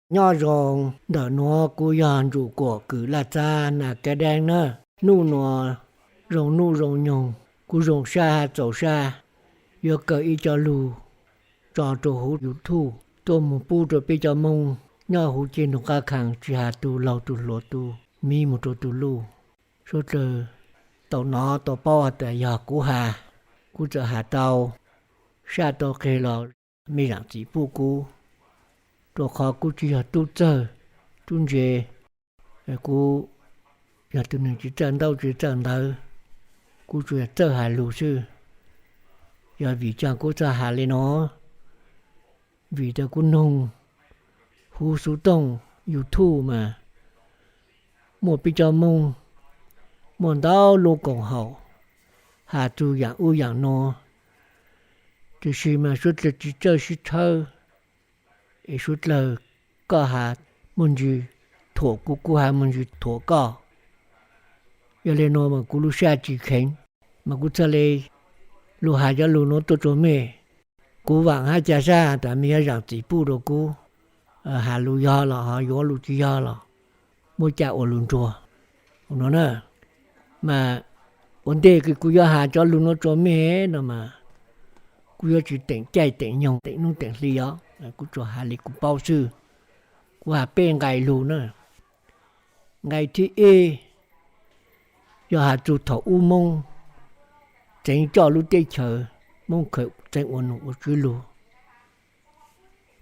Nyob zoo, ntawm nuav kuv yog Ntsum Kuam Kwm Laj Txab Nas Kab Deeb na. Nuj nuav zoo nuj zoo nyoog, kuv zoo sab hab txaus sab yuav kawm ib co lug tso rua huv YouTube tuaj moog pub rua peb cov Moob nyob huv ceg nroog qab khas, tsi has tug laug tug hluas, tug miv moog rua tug luj. Suav dlawg tau nov tau paub has tas yog kuv has, kuv txawm has tau, sab tau qeg los mej zaam txim pub kuv, rua qhov kuv tsi yog tub txawg tub ntse. Kuv yog tug neeg tsi txawj ntaub tsi txawj ntawv, kuv tsuas yog txawj has lug xwb. Yog vim caag kuv txawj has le nuav? Vim tas kuv noog huv xuv tooj YouTube mas muaj peb cov Moob muaj ntau lub koom haum has txug yaam ub yaam nuav, tiam sis mas suav dlawg tsi txawj sib txhawb, es suav dlawg koj has muaj ntsis thuam kuv, kuv has muaj ntsis thuam koj. Yog le nuav mas kuv lub sab tsi kheev, mas kuv txhaj le lug has cov lug nuav tuaj rua mej. Kuv vaam hab ca sab tas mej yuav zaam txim pub rua kuv, has lug yog los ho yuav lug tsi yog los muab ca ua lug nruag nuav na. Mas ua ntej kws kuv yuav has cov lug nuav rua mej no mas kuv yuav tsi teem caij teem nyoog teem nub teem hli os, kuv tsuas has le kuv paub xwb. Kuv has peb nqai lug na. Nqai thib ib yog has txug thaum ub Moob txeev coj lub teb chaws, Moob khaws txeev ua num ua tswv lug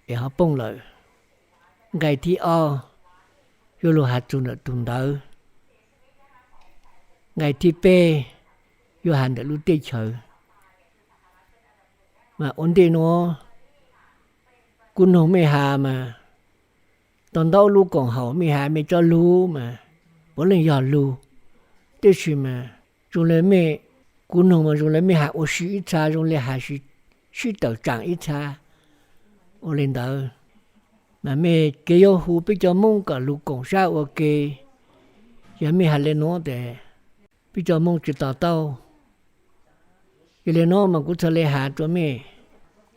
es ho poob lawm. Nqai thib ob yuav lug has txug ntawm tug ntawv. Nqai thib peb yuav has ntawm lub teb chaws. Mas ua ntej nuav kuv noog mej has mas tau ntau lub koom haum, mej has mej cov lug mas puav leej yog lug, tab sis mas zoo le mej, kuv noog mas zoo le mej has ua si ib txha, zoo le has sib tawm tsaam ib txha. Ua le ntawd mas mej kev yuav hu peb cov Moob kom lug koom sab ua ke, yog mej has le nuav tes peb cov Moob tsi to taub. Yog le nuav mas kuv txhaj le has rua mej,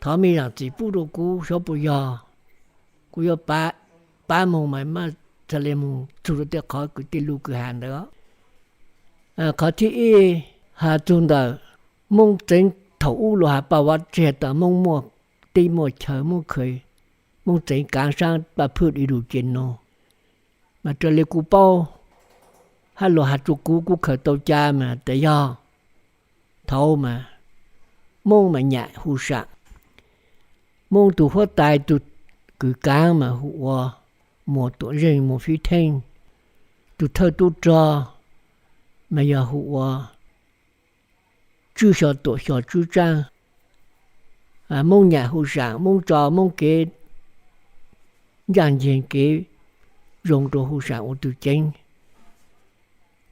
thov mej zaam txim pub rua kuv saib puas yog. Kuv yuav pab moog mas maj txhaj le moog txug rua tej qhov kws tej lug kws has ntawd. Qhov thib ib, has txug ntawm Moob txeev thaum ub lug has paj vav tseg tas Moob muaj teb muaj chaw, Moob khaws, Moob txeev kaav saab paj phwj i lug ces nuav. Mas raws le kuv paub hab lug has rua kuv, kuv khaws tau ca mas tas yog thaud mas Moob mas nyam hu saam. Moob tug huab tais tug kws kaav mas hu ua Muas Tuam Zeej Muas Fib Theeb. Tug thawj tub rog mas yog hu ua Tswb Xyov Tuam Xyov Tswb Tsaab. Moob nyam hu saam, Moob tso Moob kev ncaaj nceeg kev zoo rua hu saam ua tug ceev.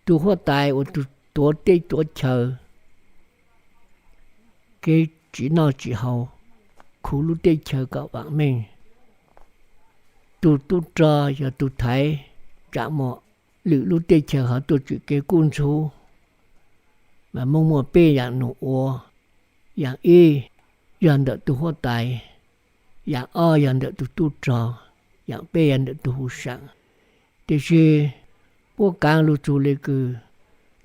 Tug huab tais ua tug tuav teb tuav chaw, kev tsim noj tsim haus, khuv lub teb chaws kom vaam meej. Tug tub rog yog tug thaiv tsam muaj lwm lub teb chaws ho tuaj tsim kev kub ntxhub. Mas Moob muaj peb yaam num ua, yaam ib yog ntawm tug huab tais, yaam ob yog ntawm tug tub rog, yaam peb yog ntawm tug hu saam. Tiam sis puab kaav lug txug le kws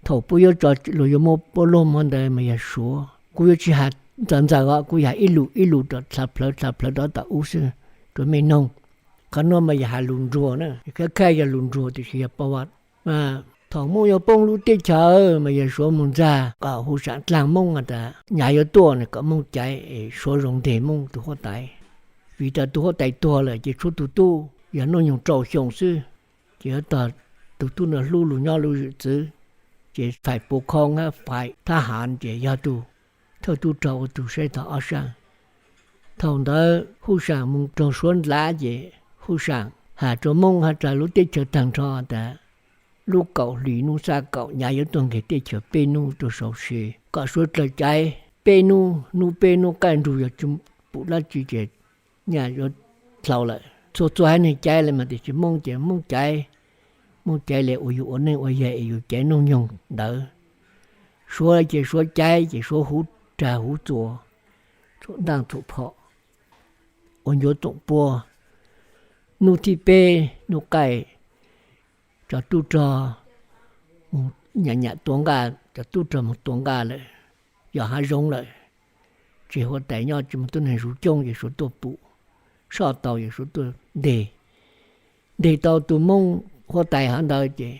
thaum puab yuav tso lug yuav muab puab luag mob ntawd mas yog Suav. Kuv yuav tsi has ntxaws ntxaws os, kuv yog ib lus ib lus rov dlha plhawv dlha plhawv rov tom ub xwb rua mej noog. Qhov nuav mas yog has lus nruag na, khaj khaj yog lus nruag tiam sis yog paj vav. Mas thaum Moob yuav poob lub teb chaws mas yog Suav moog ntxag kom hu saam dlaag Moob has tas nyav yuav tuaj kom Moob caiv es Suav zoo nteg Moob tug huab tais. Vim tas tug huab tais tuag lawm ces tshuav tug tub yog nub nyoog rau xyoo xwb, ces yuav tog tug tub nuav hlub lug nyob lub zwm txwv, ces faim puv khoo hab faim thab hav ces yog tug thawj tub rog ua tug saib tog ob sab. Thaum ntawd Huj Saam moog raug Suav ntav ces Huj Saam has rua Moob hab rua lub teb chaws taag nrho tas lub kaum hlis nub xya kaum nyav yuav tuaj nqeg teb chaws peb nub rua sau se kom Suav dlawg caiv peb nub, nub peb nub qaij nrug yog tsi pum dlaab tsi ces nyaj yuav dlhau lawm. Txhua txhua haiv neeg caiv le mas tiam sis Moob ces Moob caiv, Moob caiv le ua yug ua neej ua yaig es yug caiv nub nyoog ntawd. Suav ces Suav caiv ces Suav huv rag huv txuas, txhuam ntaaj txhuam phom, ua ncuav txoom puab. Hnub thib peb hnub qaij, cov tub rog mus nyam nyam tua nqaj, cov tub rog mus tua nqaj lawm, yos hav zoov lawm, tseg huab tais nyob tsis muaj tub neeg zuv coob ces suav tuaj pum, soj tau ces suav tuaj ntes. Ntes tau tus moob huab tais hov ntawd ces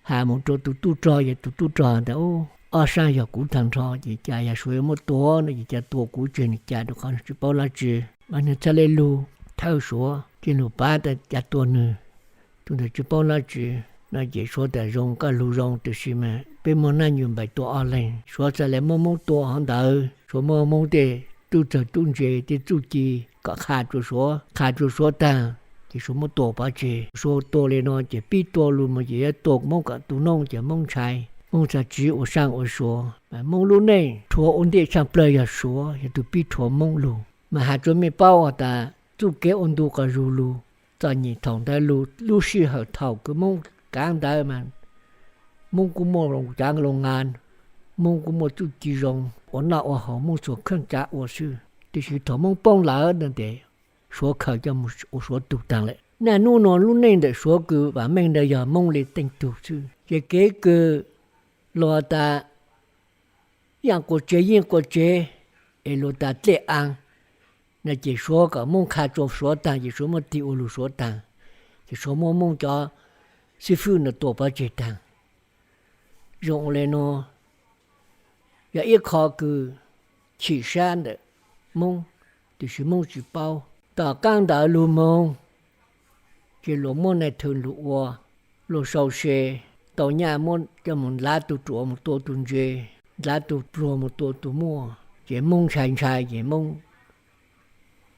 has mus rau tus tub rog, yog tus tub rog ntawd, Ob sab yog kuv tag nrho ces cas yog suav yuav muab tua no ces cas tua kuv tseg nws cas rau qhov nws tsis paub dab tsi, mas nws txhaj le lug thawj suav cia lug pab tas cas tua nws. Tus ntawd tsis paub dab tsi no ces suav tas zoo, koj lug zoo, tiam sis mas peb muaj nab nyuas npaim tua ob leeg. Suav txhaj le muab moob tua hov ntawd, suav muab moob tej tub txawg tub ntse tej txuj ci kom qha rua suav, qha rua suav tag ces suav muab tua pov tseg. Suav tua li no ces pib tua lug mus ces yuav tua moob kom tu noob ces moob ntshai, moob txhaj tsiv ua saab ua suav. Mas moob lub neej rhuav ua ntej tshaaj plawg yog suav yog tus pib rhuav moob lug. Mas has rua mej paub has tas txuj kev ua ntu qas zug lug, txom nyem thaum ntawd lug, lub sij hawm thaum kws moob kaav ntawd mas moob kuj muaj loo caav loo nqaa, moob kuj muaj txuj ci zoo, ua noj ua haus moob txhua kheej caav ua xwb. Tiam sis thaum moob poob lawm no ces suav khaws coj mus ua suav tug taag lawm. Naj nub nuav lub neej ntawm suav kws vaam meej ntawd yog moob le teej tug xwb. Ces kev kws luag tas yaaj quas tsev yeej quas tsev, es luag tas dlej aav no ces suav kom moob qha rua suav taag ces suav muab tig ua lug suav taag, ces suav muab moob cov xib fwb no tua pov tseg taag. Zoo ua le nuav yog ib qho kws chim sab ntawm moob, tiam sis moob tsis paub. Tom qaab ntawd lug moog ces luag muab nais thw lug ua, luag sau se tau nyaj muab coj mus ndlav tug ruam mus tua tug ntse, ndlav tug pluag mus tua tug muaj, ces moob ntshai ntshai ces moob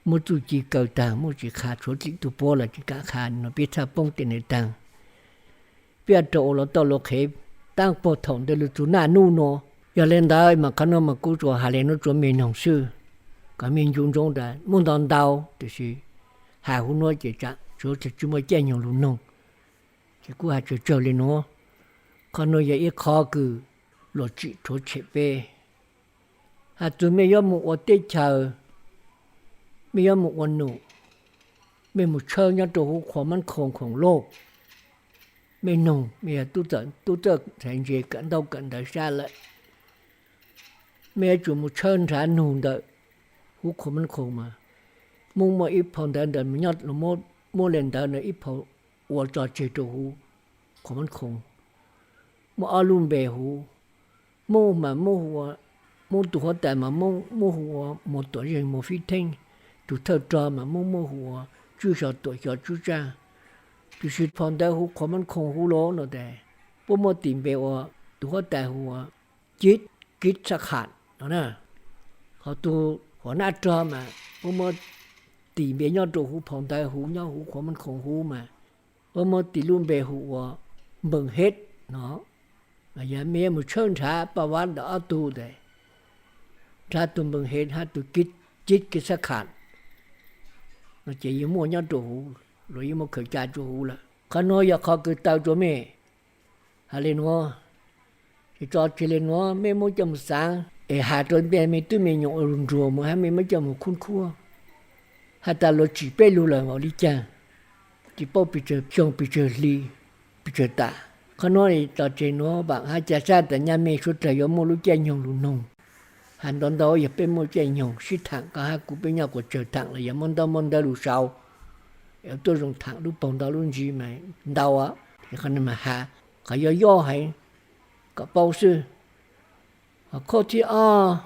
muab txuj ci kaw taag, moob tsis qha, tshuav dlim tug puab los tsis kaam qha no, peb txhaj poob tej ntawd taag. Peb rua ua luas tauj luas qhev taab puag thaum ntawd lug txug naj nub nuav. Yog le ntawd mas qhov nuav mas kuv tsuas has le nuav rua mej noog xwb, kom mej ncu ntsoov tas muaj ntau ntau, tiam sis has huv nuav ces tsaam tsuav tsis muaj caij nyoog lug noog, ces kuv has tsawg tsawg le nuav. Qhov nuav yog ib qho kws luag tsim rhuav tshem peb. Has txug mej yuav moog ua teb chaws, mej yuav moog ua num, mej moog tshawb nyob rua huv qhua Mab Khoom Khoom Lauj, mej noog, mej yog tub txawj ntse kawm ntaub kawm ntawv sab lawm, mej yuav tsum moog tshawb nrhav nug ntawm huv qhua Mab Khoom mas, Moob muaj ib phau ntawv ntawd nyob, muab le ntawv ib phau ua tso tseg rua huv qhua Mab Khoom. Muaj ob lub npe huv, Moob mas Moob hu ua, Moob tug huab tais mas Moob muab hu ua Muas Tuam Zeej Muas Fib Theeb, tug thawj rog mas Moob muab hu ua Tswb Xyov Tuam Xyov Tswb Tsaaj. Tiam sis phau ntawv huv qhua Mab Khoom huv los no tes, puab muab tis npe ua, tug huab tais hu ua Kib, Kib Xab Kham no na. Ho tug huam nab rog mas puab muab tis npe nyob rua huv phau ntawv huv nyob huv qhua Mab Khoom huv mas, puab muab tis lub npe hu ua Npees Hej no. Yog mej yuav moog tshawb nrhav paj vab ntawm ob tug tes, nrhav tug Npees Hej hab tug Kib, Kib Xab Kham no ces yeej muaj nyob rua huv, luag yeej muaj khaws ca rua huv lawm. Qhov nuav yog qhov kws taw rua mej. Has le nuav, es tso tseg le nuav mej muab coj moog xaav es has rua ntiaj mej tub mej nyuam ua lug nruag moog hab mej muab coj moog khub khuab, has tas luag tsim peb lug lawm ua le caag, tsis paub pes tsawg xyoo pes tsawg hli, pes tsawg tam. Qhov nuav tso tseg nuav vaam hab ca sab tas nyaj mej suav dlawg yuav muaj lub caij nyoog lug noog. Has ntau ntau yog peb muaj caij nyoog sib thaam, koj hab kuv peb nyob quas tsawg thaam los yog muab ntaub muab ntawv lug sau, tuaj zoo thaam lub paug ntau lub ntsis mas ntau. Qhov nuav mas has qhov yob yob heev kom paub xwb. Ho khob thib ob,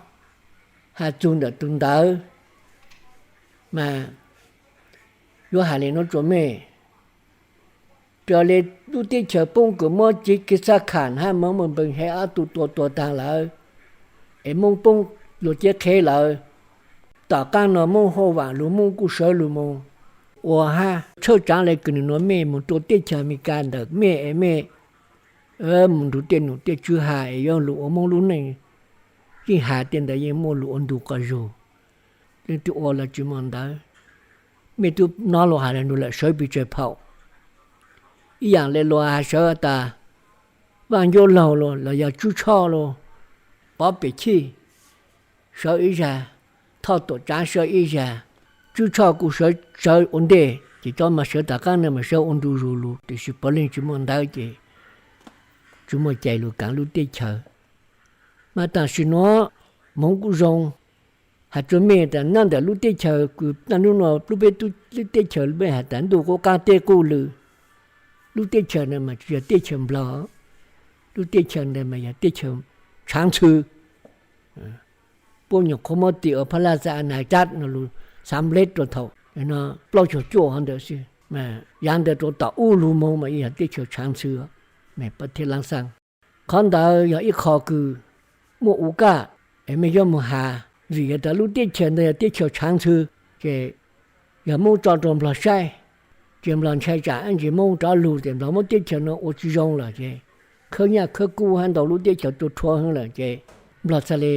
has txug ntawm tug ntawv mas yuav has le nuav rua mej. Raws le lub teb chaws poob kws muab Kib, Kib Xab Kham hab Moob Npees Hej ob tug tua tua taag lawm, es Moob poob luag cev qhev lawm, tom qaab no Moob hauj vaam lug, Moob kuj sawv lug moog ua hab tshawb tsaav le kws nwg nua mej moog rua teb chaws Amelikas ntawm mej es mej moog nrug tej num tej tswv has es yuav lug ua Moob lub neej. Yeej has tej ntawd yeej muaj lug ua ntu quas zug. Leej twg ua los tsis muaj ntawv. Mej tub nov luag has le nua lawm, sawv pes tsawg phaum. Ib yaam le luag has sawv tas Vaaj Ncuab Laug los yog Tswb Tshoj los, Pov Pem Chij sawv ib zag, Thoj Tuam Tsaav sawv ib zag, Tswb Tshoj kuj sawv ua ntej, Ces cov mas sawv tom qab no mas sawv ua ntu zus lug, tiam sis puav leej tsis muaj ntawv ces tsis muaj cai lug kaav lub teb chaws. Mas tam sim nuav hmoov kuj zoo. Has rua mej tas nyob ntawm lub teb chaws kws naj nub nuav lub peb lub teb chaws mej has tas ntuj qub qaab teb qub lw, lub teb chaws ntawd mas tsis yog teb chaws Nplog, lub teb chaws ntawd mas yog teb chaws Tshaav Ntxhw. Puab nyuam qhuav muab tis ua Phab Laj Xaj A Nas Cab no lug xaav npleb rua thaum no plaub caug cuaj hov ntawd xwb, mas yav ntawd rua tom ub lug moog mas yog teb chaws Tshaav Ntxhw, mej pab thib lab xaj. Qhov ntawd yog ib qho kws muaj ua kaj es mej yuav moog has, vim yog tas lub teb chaws ntawd yog teb chaws Tshaav Ntxhw, ces yog Moob tso rua Nplog saib, ces Nplog ntshai tsam ib ntsis Moob rov lug ces Nplog muab teb chaws no ua tsis zoo lawm ces khawb nyaj khawb kub hab ntau lub teb chaws tuag rhuav heev lawm ces Nplog txhaj le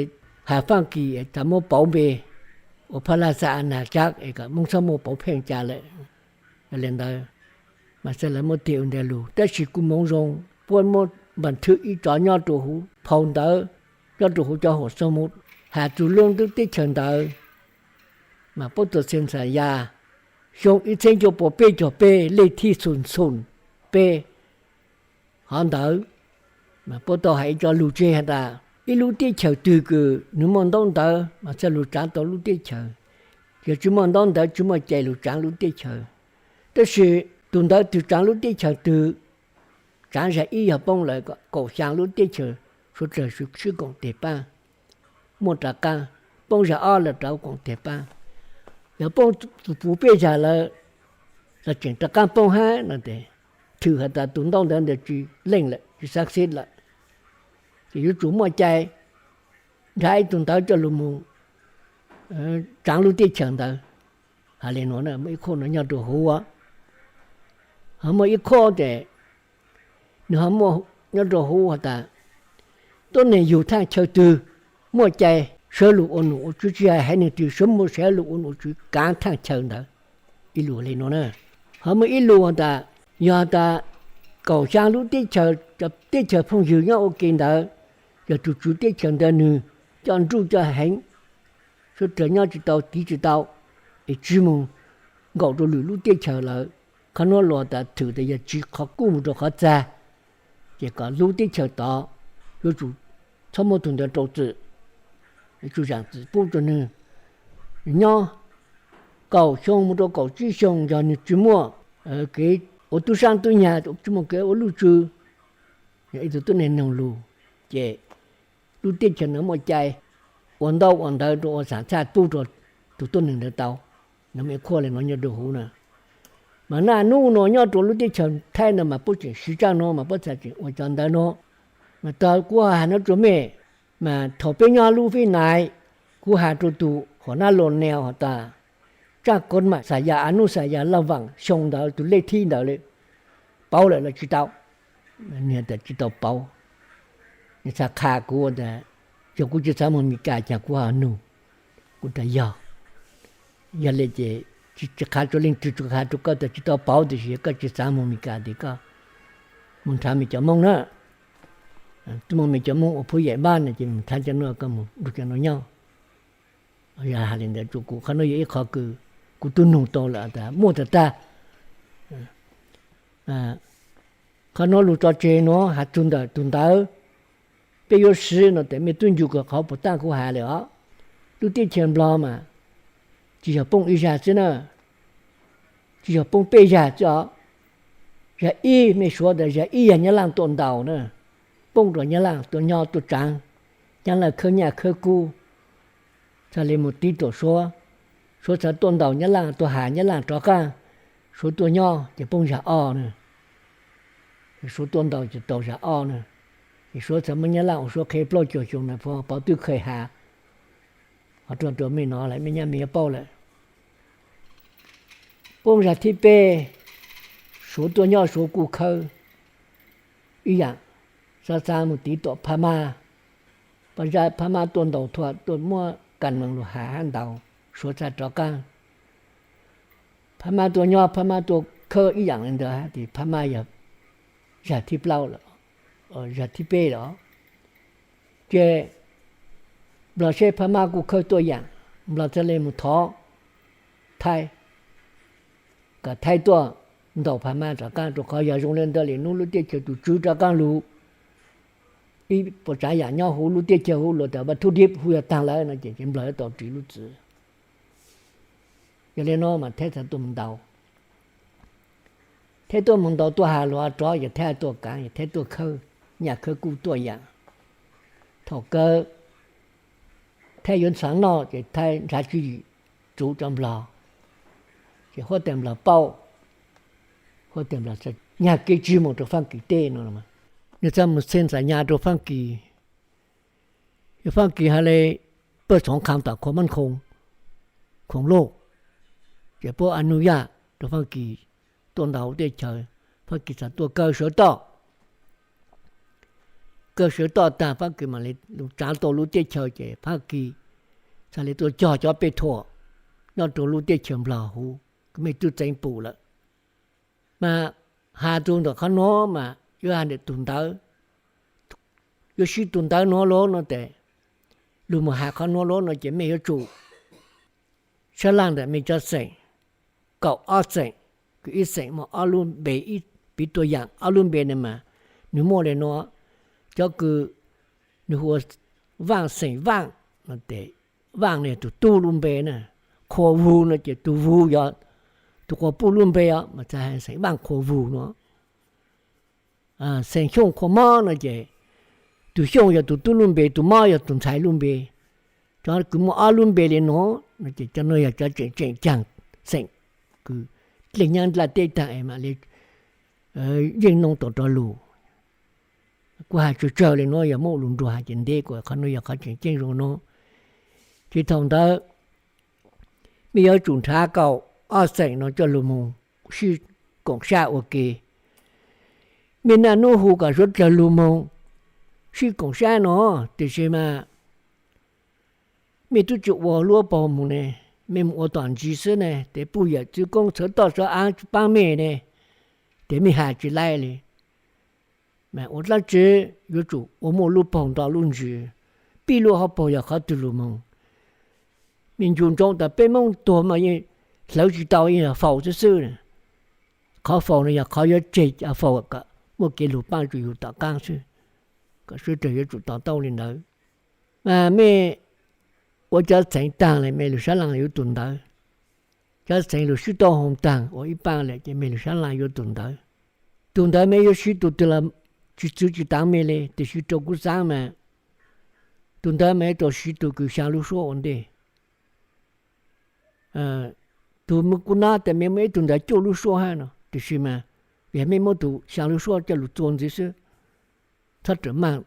has Faaj Kis tas muab pauv npe ua Phab Laj Xaj A Nas Cab es kom Moob txhob muaj pauv pheej cas lawm. Yog le ntawd mas txhaj le muab tig ua ntawd lug, tab sis kuj moov zoo, puab muab npas thwb ib tso nyob rua huv phau ntawv, nyob rua huv cov huam xoo mus has txug lub teb chaws ntawd. Mas puab tug xees xas yas xyoo ib txheeb cuaj puas peb caug peb lej thib xoom xoom peb hov ntawd, mas puab tau has ib co lug tseg has tas ib lub teb chaws twg kws nwg muaj ntaub ntawv mas txhaj lug tsaav tau lub teb chaws, yog tsis muaj ntaub ntawv tsis muaj cai lug tsaav lub teb chaws. Tab sis tug ntawv twg tsaav lub teb chaws twg, tsaav zag ib yog poob lawm kaum xyaa lub teb chaws suav dlawg sib koom tes paab, muaj rov qaab, poob zag ob lawm rov koom tes paab, yog poob puv peb zag lawm los tseem rov qaab poob hab no tes thwm has tas tug ntaub ntawv ntawd tsis leej lawm, tsis xaab xib lawm, ces yuav tsum muaj cai nrhav ib tug ntawv coj lug mus tsaav lub teb chaws ntawd. Has le nuav, muaj ib qho no nyob rua huv, ho muaj ib qho tes nwg ho muaj nyob rua huv has tas tuab neeg yug thaaj chaw twg muaj cai sawv lug ua num ua tswv, tsis has haiv neeg twg sawv muaj sawv lug ua num ua tswv kaav thaaj chaw ntawd. Ib lug le nuav na. Ho muaj ib lug has tas yog tas kaum xyaa lub teb chaws, teb chaws phooj ywg nyob ua ke ntawd, yog tug tswv teb chaws ntawd nwg coj nruj coj heev, suav dlawg nyob tsis tau tiv tsis tau, es tsis moog nkaum rua lwm lub teb chaws lawm. Qhov nuav lug tas thwm tas yog tsiv qhov kuj mus rua qhov txag, ces kom lub teb chaws tod yuav tsum txhob muab tug ntawd rau txim, yuav tsum zaam txim pub rua nwg nyob kaum xyoo mus rua kaum tsib xyoo, yog nwg tsis muaj kev ua tub saab tub nyag, tsis muaj kev ua luj tswv, yog ib tug tuab neeg noog lug, ces lub teb chaws ntawd muaj cai ua ntaub ua ntawv rua ua xam txhaj pub rua tug tuab neeg ntawd tau. Nuav muaj ib qho le nuav nyob rua huv na. Mas naj nub nuav nyob rua lub teb chaws Thaib ntawd mas puab tseem siv tsaaj nuav mas puab txhaj tseem ua cov ntawv nuav. Mas tog kuv has nuav rua mej, mas thaum peb nyob lub fib naiv, kuv has rua tug huam nab lug neo has tas tsaaj kov mam xas yas a nub xas yas laj vaam xyoo ntawd tug lej thib ntawd le, pauv lawm los tsis tau. Nwg tas tsis tau pauv. Nwg txhaj qha kuv tas yog kuv tsis xaav moog Mes Kas caag kuv ho nug. Kuv tas yog, yog le ces tsis qha rua leej twg, tsuas qha rua koj tas tsis tau pauv, tiam sis yog koj tsis xaav moog Mes Kas tes koj moog nrhav mej cov Moob na. Tub moog mej cov Moob ua phuv yaim npab no ces moog nrhav cov nuav, koj moog nrug cov nuav nyob. Yog has le ntawd rua kuv, qhov nuav yog ib qho kws kuv tub nug tau lawm tas muaj tag tag. Qhov nuav lug tso tseg nuav has txug ntawm tug ntawv peb yuav siv no tes mej tub ncu kawg qhov puas taab kuv has le os. Lub teb chaws Nplog mas tsis yog poob ib zag xwb na, tsis yog poob peb zag xwb os. Zag ib, mej suav tas zag ib yog Nyab Laaj tuaj ntaus na, poob rua Nyab Laaj tuaj nyob tuaj tsaav, Nyab Laaj khawb nyaj khawb kub, txhaj le moog tiv tuam suav, suav txhaj tuaj ntaus Nyab Laaj, tuaj has Nyab Laaj rov qaab, suav tuaj nyob ces poob zag ob na. Suav tuaj ntaus ces tau zag ob na. Ces suav txhaj muab Nyab Laaj ua suav qhev plaub caug xyoo na, Pov twb kheev has, ho rua rua mej no lawm, mej nyab mej yuav paub lawm. Poob zag thib peb, suav tuaj nyob suav kuj khawb ib yaam, xaav xaav moog tiv tuam Phab Mab, Phab Mab tuaj ntaus thuam, tuaj muab kas mees lug has hab ntaus, suav txhaj rov qaab. Phab Mab tuaj nyob, Phab Mab tuaj khawb ib yaam le ntawd hab, tes Phab Mab yog zag thib plaub lawm, zag thib peb lawm. Ces Nplog saib Phab Mab kuj khawb tuaj yaam, Nplog txhaj le moog thov Thaib, kom Thaib tuaj ntaus Phas Mas rov qab, rau qhov yog zoo li ntawd lwm hnub lub teb chaws tus tswv rov qab lug ib puas tsav yam nyob huv lub teb chaws huv, luag tias Vaj Thub Dib hu yog taag lawm no ces Nplog yuav tau ris lub txwv. Yog li no mas Thaib txhad tuaj mus ntaus. Thaib tuaj mus ntaus tuaj has luag rov ces Thaib tuaj kaav, Thaib tuaj khawb nyaj khawb kub tuaj yaam. Thaum kawg Thaib yuav ntxhaav noj ces Thaib nrhav tswv yim tsuv rau Nplog, ces huab tais Nplog paub, huab tais Nplog txhad nyag kev tsij moog rau Faab Kis teb no. Nwg txhad mus txhij ntxas nyag rau Faab Kis, yog Faab Kis has le pawg txhoov qha tom khoom mab khoom, khoom loj, ces puab a nub yaj rau Faab Kis tuaj ntaus teb chaws. Faab Kis txhad tuaj kaw sawv toj. Kaw sawv toj taag Faab Kis mam li lug tsav tau lub teb chaws ces Faab Kis txhad li tuaj cog cov pej thuam nyob rau lub teb chaws Nplog huv, kws mej tub txeev pum lawm. Mas has txug ntawm qhov nuav mas yuav has ntawm tug ntawv, yuav siv tug ntawv nuav lug no tes, lug moog has qhov nuav lug no ces mej yuav tsum sab laj ntawm mej cov xeem, kaum ob xeem, kws ib xeem muaj ob lub npe, piv tug yaam ob lub npe no mas nwg muaj le nuav, cov kws nwg hu ua Vaaj, xeem Vaaj no tes, Vaaj no yog tug tub lub npe na, Qhua Vug no ces tug Vug yog tug quas puj lub npe os, mas txhad has xeem Vaaj Qhua Vug no. Xeem Xyooj Qhua Mob no ces tug Xyooj yog tug tub lub npe, tug Mob yog tug ntxhais lub npe. Cov kws muaj ob lub npe le nuav no ces cov nuav yog cov tseem tseem caag xeem kws dlej nyab nplaj teb taag es mam li yeej noo tom rov lug. Kuv has tsawg tsawg le nuav, yog muaj lug nruag has ces nteb kuas qhov nuav yog qhov tseem ceeb zoo nuav. Ces thaum ntawd mej yuav tsum nrhav kaum ob xeem no coj lug moog sib koom sab ua ke. Mej naj nub hu kom suav dlawg lug moog sib koom sab no, tiam sis mas mej tub tsi ua luab paug moog ne, mej moog ua tom ntsis xwb ne, tes puj yawm txwv koob txhawv toj sawv av tsi paab mej ne, tes mej has tsi laib le. Mas ua dlaab tsi yuav tsum ua muaj lub paug nto lub ntsws, pib lub hauv paug yog qhov twg lug moog. Mej ncu ntsoov tas peb Moob tuag mas yeej hlawv tsi tau, yeej yog faus xwb xwb. Qhov faus no yog qhov yuav tseg cov faus kom muaj kev lug paab rua yug tom qaab xwb, kom suav dlawg yuav tsum to taub le ntawd. Mas mej ua cov xeev taag le mej lug sab laj yuav tug ntawv. Cov xeev lug sib tau hoo taag ua ib paab le ces mej lug sab laj yuav tug ntawv. Tug ntawv mej yuav siv tug twg los tsi txwv tsi taav mej le, tiam sis rua kuv xaav mas tug ntawv mej yuav tau siv tug kws xyaa lub suab ua ntej. Tug mej kuv nov tas mej muaj ib tug ntawv cuaj lub suab hab no, tiam sis mas vim mej muab tug xyaa lub suab coj lug txua ntxiv xwb, txhob rawm maaj.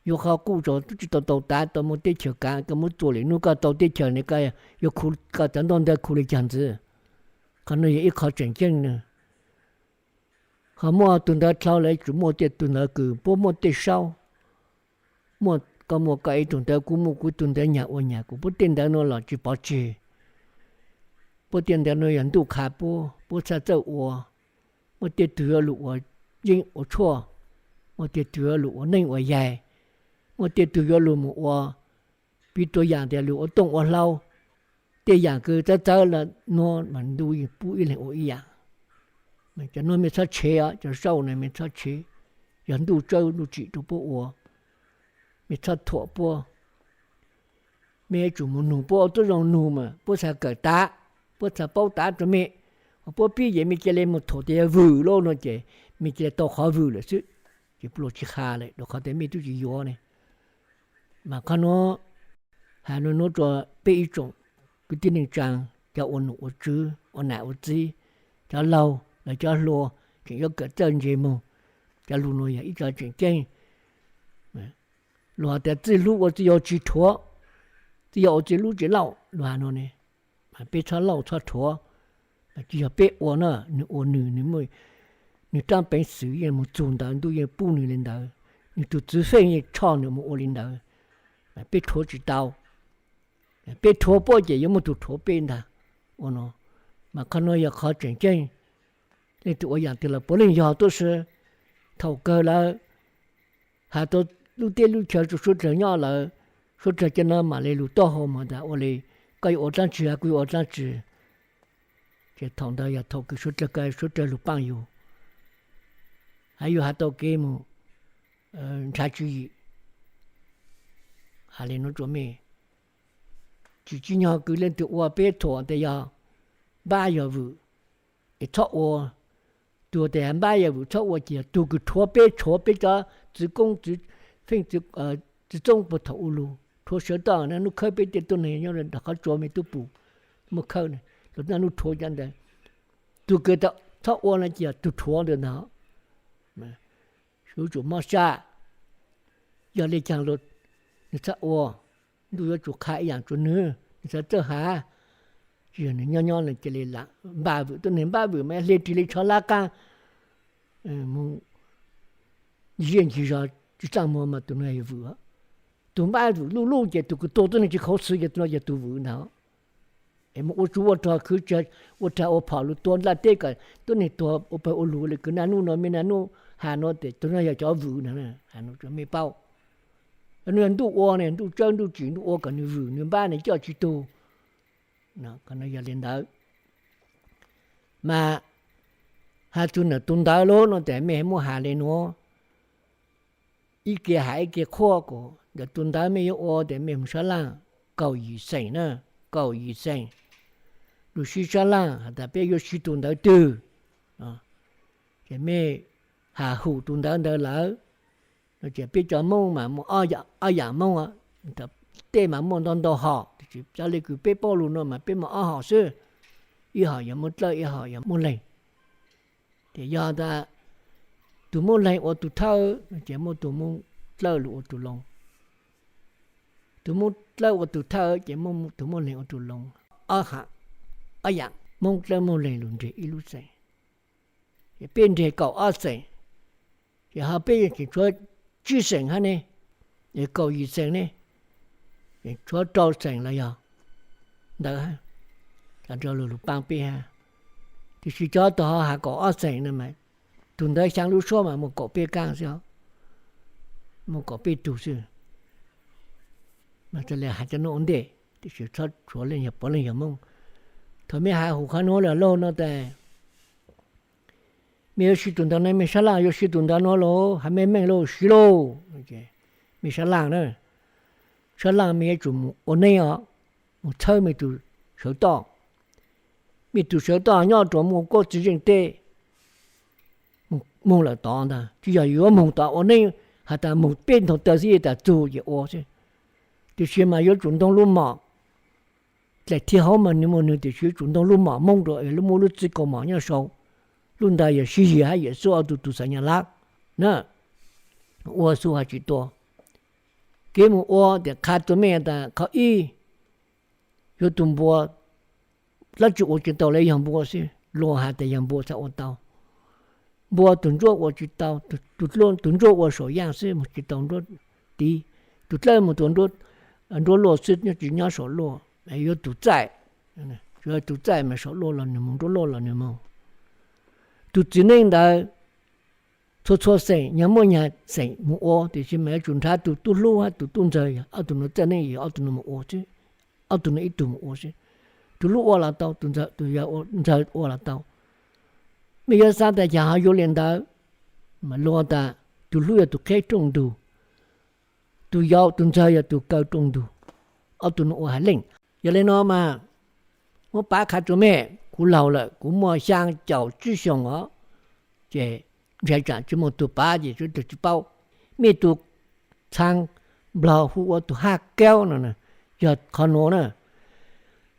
Yuav qhov quj tso tub tsi tau tau tav, tau muaj teb chaws kaav, koj muab txua lwm nub koj tau teb chaws ne, koj yuav khu koj cov ntaub ntawv khu le caag ntxiv? Qhov nuav yog ib qho tseem ceeb na. Ho muaj tug ntawv dlhau lawm, tsum muaj tej tug ntawv kws puab muaj tej saub, muaj koj muaj koj ib tug ntawv, kuv muaj kuv tug ntawv, nyag ua nyag, kuv puab tej ntawv nuav los tsi pov tseg. Puab tej ntawv nuav yog ntuj qha puab, puab txhaj txawj ua. Muaj tej tug yuav lug ua yeeb ua tshuaj, muaj tej tug yuav lug ua neej ua yaig, muaj tej tug yuav lug moog ua, piv tug yaam tias lug ua tooj ua hlau, tej yaam kws txawv txawv le nuav mas ntuj yeej pub ib leeg ua ib yaam. Cov nuav mej txhob tshev os, cov saub nuav mej txhob tshev, yog ntuj tsawb ntuj tsim rua puab ua, mej txhob thuam puab. Mej yuav tsum moog nug puab, ua tub zoo nug mas puab txhaj kawm tav, puab txhaj paub tav rua mej. Ho puab pib ces mej cia le moog thuam tias yog vwm lauj no ces mej cia le tau qhov vwm lawm xwb, ces puab luag tsi qha le rua qhov tias mej tub tsi yuav ne. Mas qhov nuav has nuav nuav rua peb ib tsoom kwv tij neej tsaa, cov ua num ua tswv, ua nam ua txiv, cov laug los cov hluas tseem yuav kawm txawj ntse moog, cov lug nuav yog ib co tseem ceeb. Luag has tas txij hlub ua txij yau tsi rhuav, txij yau ua txij hlub tsi lauj, luag has nuav ne. Mas peb txhob lauj txhob rhuav, tsi yog peb ua na, nwg ua nwg, nwg raab peev xwm yeej moog txug ntawd, ntuj yeej pub nwg le ntawd, nwg tug txwv feej yeej tshoj nwg moog ua le ntawd, mas peb rhuav tsi tau. Peb rhuav puab ces yuav muaj tug rhuav peb ntag. Ua no, mas qhov nuav yog qhov tseem ceeb. Leej twg ua yaam twg los puav leej yog tuab si. Thaum kawg lawm has tau lub teb lub chaw rua suav dlawg nyob lawm, suav dlawg cov nuav mam le lug taub hau mas tas ua le, koj yuav ua dlaab tsi, kuv yuav ua dlaab tsi. Ces thaum ntawd yog thaum kws suav dlawg ka suav dlawg lug paaj yug, hab yug has tau kev mus nrhav tswv yim. Has le nuav rua mej, tsis tsim nyog kws leej twg ua, peb thuam tas yog npab yog vwm es txhob ua. Tug tas npab yog vwm txhob ua ces yog tug kws rhuav peb, rhuav peb cov txwv koob, feej, txwv txoob puag thaum ub lug, rhuav sawv toj naj nub khawb peb tej tuab neeg nyob rau nram qhov tsua mej tub pum muaj khawb, lug naj nub rhuav cov ntawd. Tug kws txhob ua no ces yog tug rhuav ntawd ntag. Yuav tsum mob sab, yog le caag los nws txhob ua, ntuj yuav tsum qha ib yaam rua nws, nws txhob txawj has. Tsis yog nws nyob nyob cia li lam npaj vwm, tuab neeg npaj vwm mas hle ris le tsho lab qaab mus ziaj ncig zog tsis txaaj muag mas tug nuav yog vwm. Tug npaj vwm luj luj ces tug kws tuag tuab neeg tsis khuv xim ces tug nuav yog tug vwm ntag. Es mus ua tsuj ua rog khwv, ua rag ua phom lug tua nplaj teb kom tuab neeg tuag ua pawg ua lug le kws naj nub no mej naj nub has nuav tes tug nuav yog cov vwm na, mej paub. Nub yog ntuj ua ne, ntuj tsawb ntuj tsim ntuj ua kom nws vwm nws npab nws coj tsis tug. Yog le ntawd mas has txug ntawm tug ntawv lug no tes mej muab has le nuav, ib ke has ib ke qhuab kuas ntawm tug ntawv mej yuav ua tes mej mus sab laaj kaum yim xeem na, kaum yim xeem. Lug sib sab laaj has tas peb yuav sib tug ntawv twg, ces mej has hum tug ntawv ntawd lawm no ces peb cov Moob mas muaj ob yaam Moob, tej mas muaj ntau ntau hom, tab sis cov le kws peb paub lug no mas peb muaj ob hom xwb, ib hom yog Moob Dlawb, ib hom yog Moob Leeg. Ces yog tas tug Moob Leeg ua tug thawj ces muab tug Moob Dlawb lug ua tug loo, tug Moob Dlawb ua tug thawj ces muab tug Moob Leeg ua tug loo. Ob yaam Moob Dlawb Moob Leeg lug nreg ib lub xeem. Peb nreg kaum ob xeem, ces ho peb tseem tshuav tsib xeem hab ne, kaum yim xeem ne, tshuav rau xeem los yog ntawd hab, rau lug lug paab peb hab. Tiam sis cov tug ho has kaum ob xeem no mas tug ntawv xyaa lub suab mas muaj kaum peb kaab xwb, muaj kaum peb tug xwb. Mas txawm le has cov nuav ua ntej, tiam sis txhob tshuav leej yog puav leej yog Moob. Thaum mej has hum qhov nuav lug lauj no tes mej yuav sib tug ntawv no, mej sab laaj yuav sib tug ntawv nuav lauj, has meej meej lauj, sib lauj. Mej sab laaj na, sab laaj mej yuav tsum mus ua neeb os, mus txhawb mej tug sawv toj. Mej tug sawv toj nyob rua muaj kuab txiv zeej teb, moog lawm tod ntag, tsis yog yuav moog tod ua neeb has tas moog peb ntaug taw xwb tas txug ces ua xwb. Tiam sis mas yuav tsum ntaug lub mom, dlaim thib hauv mas nwg muaj nwg, tiam sis yuav tsum ntaug lub mom Moob rua, muaj lub txiv kaus mom nyob sau, lub ntawd yog sib yig hab Yexus ob tug tug xav nyas lab na. Ua xub hab tsis tua. Kev mus ua tes qha rua mej tas qhov ib, yuav tug npua, dlaab tsi ua tsis tau le yog npua xwb, luag has tas yog npua txhaj ua tau. Npua tug ntsuab ua tsis tau, tug ntsuab ua saum yaaj xwb, moog tsis tau nruab tiv. Tug dlawb moog tug nruab luaj xwb, nyob tsis nyob saum luaj. Yuav tug txaij, tug txaij mas saum luaj los nwg moog, nruab luaj los nwg moog. Tug txiv neej ntawd txhua txhua xeem nyag muaj nyag xeem moog ua, tiam sis mas yuav tsum nrhav tug tub hlub hab tug tub ntxawg, yog ob tug nuav txawj neej yog ob tug nuav moog ua xwb, ob tug nuav ib tug moog ua xwb. Tug hlub ua los tau, tug ntxawg ua los tau. Mej yuav xaav tas cas ho yuav le ntawd, mas luag tas tug hlub yog tug qheb rooj ntug, tug yau tug ntxawg yog tug kaw rooj ntug, ob tug nuav ua has leej. Yog le nuav mas muab pav qha rua mej, kuv laug lawm, kuv muaj xyaa caum tsib xyoos os, ces ntshe tsaam tsis muaj tug pav ces tug tsis paub. Mej tug txhaa nplog hu ua tug haj kaub no, yog qhov nuav na.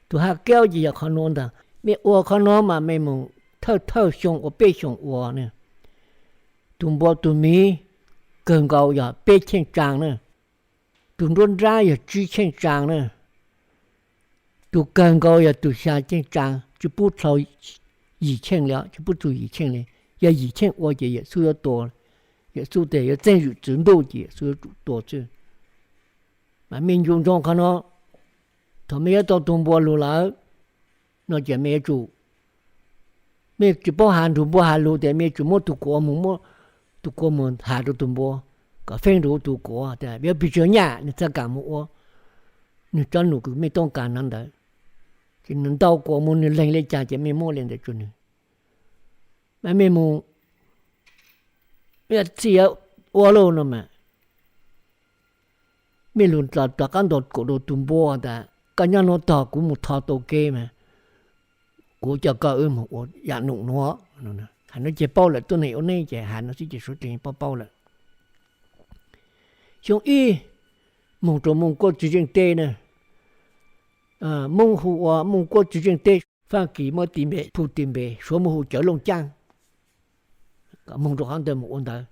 Tug haj kaub ces yog qhov nuav ntag. Mej ua qhov nuav mas mej moog thawj thawj xyoo ua peb xyoos ua na. Tug npua tug miv kawg nkaus yog peb cheej tsaan na. Tug nruab nrab yog tsib cheej tsaan na. Tug kawg nkaus yog tug xya cheej tsaan, tsi pub dlhau yim cheej li, tsi pub txug yim cheej li. Yog yim cheej ua ces Yexus yuav tua, Yexus tes yuav txeeb zwm txwv ntuj ces Yexus yuav tsum tua xwb. Mas mej ncu ntsoov qhov nuav, thaum mej yuav tau tug npua lug lawm no ces mej yuav tsum, mej tsis paub has nrug npua has lug tes mej yuav tsum muab tug kuav moog, muab tug kuav moog has rua tug npua kom feeb rua tug kuav tas yuav pes tsawg nyaj nwg txhaj kaam moog ua nwg cov num kws mej toob kaam no ntawd. Ces nws ntau kuas mus nws leeg li cas ces mej muab li ntawd rua nws. Mas mej mus, txij ua luaj no mas mej lug rov qab ntaus kaum rau tus npua tas koj nyob nuav tog kuv mus tho tau kev mas kuv coj koj wb mus ua yaam num nuav. Hais nuav ces paub lawm, tuab neeg ua neeb ces hais nuav xwb ces suav dlawg paub paub lawm. Xyoo ib moog rua Mooj Kuab Tswv Zeej teb na, Moob hu ua Mooj Kuab Tswv Zeej teb, Faab Kis muab tis npe, phu tis npe, Suav muab hu Cawv Looj Caab. Moog rua qhov ntawd mus ua ntawd,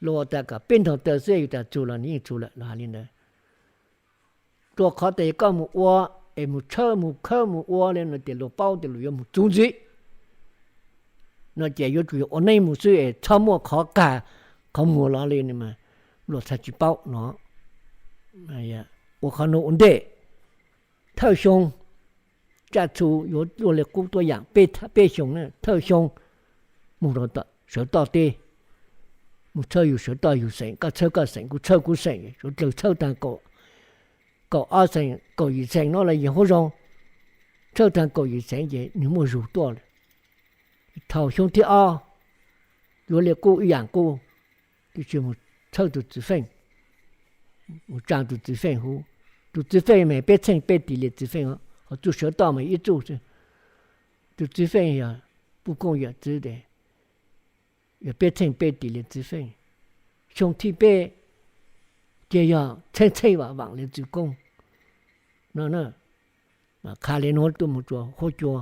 luag tas kom peb ntaug taw xwb, yus tas txug los nws yeej txug lawm, luag hais li ntawd. Rua qhov tas yog koj mus ua es mus tshawb mus khawb mus ua li no ces luag paub tias luag yuav mus txuv ntxiv no ces yuav tsum yog ua neeb mus xwb es txhob muaj qhov qag qhov muag los li, luag txhaj tsis paub no. Ua qhov nuav ua ntej, thawj xyoo tsaj txhu yuav luaj li qub tuab yaam peb xyoo na, thawj xyoo moog sawv toj teb, mus txhawb yus sawv toj yus xeem, koj txhawb koj xeem, kuv txhawb kuv xeem, suav dlawg txhawb taag kaum ob xeem kaum yim xeem no los yeej huab zoo, txhawb taag kaum yim xeem ces nwg muaj zug tuaj lawm. Thaum xyoo thib ob yuav li qub ib yaam qub, tab sis mus txhawb tug txwv feej, mus tsaa tug txwv feej huv. Tug txwv feej mas peb txheej peb tis li txwv feej, ho txuj sawv toj mas ib txuj xwb. Tug txwv feej yog puj kooj yawm txwv tes, yog peb txheej peb tis li txwv feej. Xyoo thib peb ces yog txheej txheej vaam vaam li txwv koob no. Qha li nuav tuaj mus rua huab cua,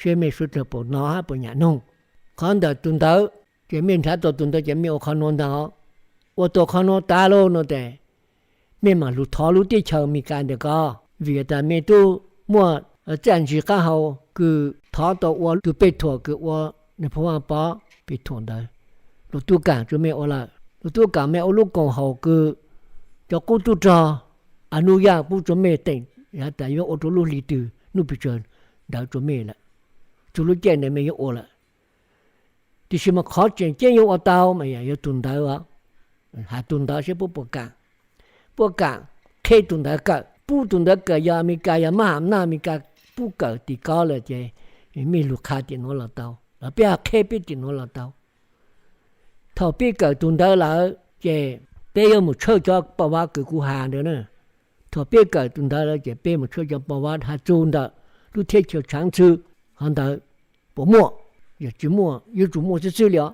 seb mej suav dlawg puas nov hab puas nyam noog. Qhov ntawm tug ntawv ces mej nrhav tau tug ntawv ces mej ua qhov nuav ntag. Ua tau qhov nuav tas lauj no tes mej mam lug thov lub teb chaws Amelikas ntawm ko, vim tas mej tub muaj txaj ntsig qaab hau kws thov tau ua tug pej thuam kws ua Nais Phoo Vaaj Pov pej thuam ntawd, luag tub kaam rua mej ua lawm. Luag tub kaam mej ua lub koom haum kws cov qub tub rog a nub yaj pub rua mej teem, has tas yuav ua rua lub hli twg nub pes tsawg ntawd rua mej lawm. Txug lub caij ntawd mej yuav ua lawm. Tiam sis mas qhov tseem ceeb yuav ua tau mas yog tug ntawv, has tug ntawv seb puab puas kaam, puab kaam qheb tug ntawv kawm, pub tug ntawv kawm, yog Amelikas yog mab ham naj Amelikas pub kawm tim ko lawm ces mej lug qha tim nuav los tau, los peb ho qheb peb tim nuav los tau. Thaum peb kawm tug ntawv lawm ces peb yuav mus tshawb cov paj vav kws kuv has ntawd na. Thaum peb kawm tug ntawv lawm ces peb mus tshawb cov paj vav has txug ntawm lub theb chaws tshaav txhw, qhov ntawd puas muaj? Yog tsis muaj yuav tsum muaj xwb xwb li os,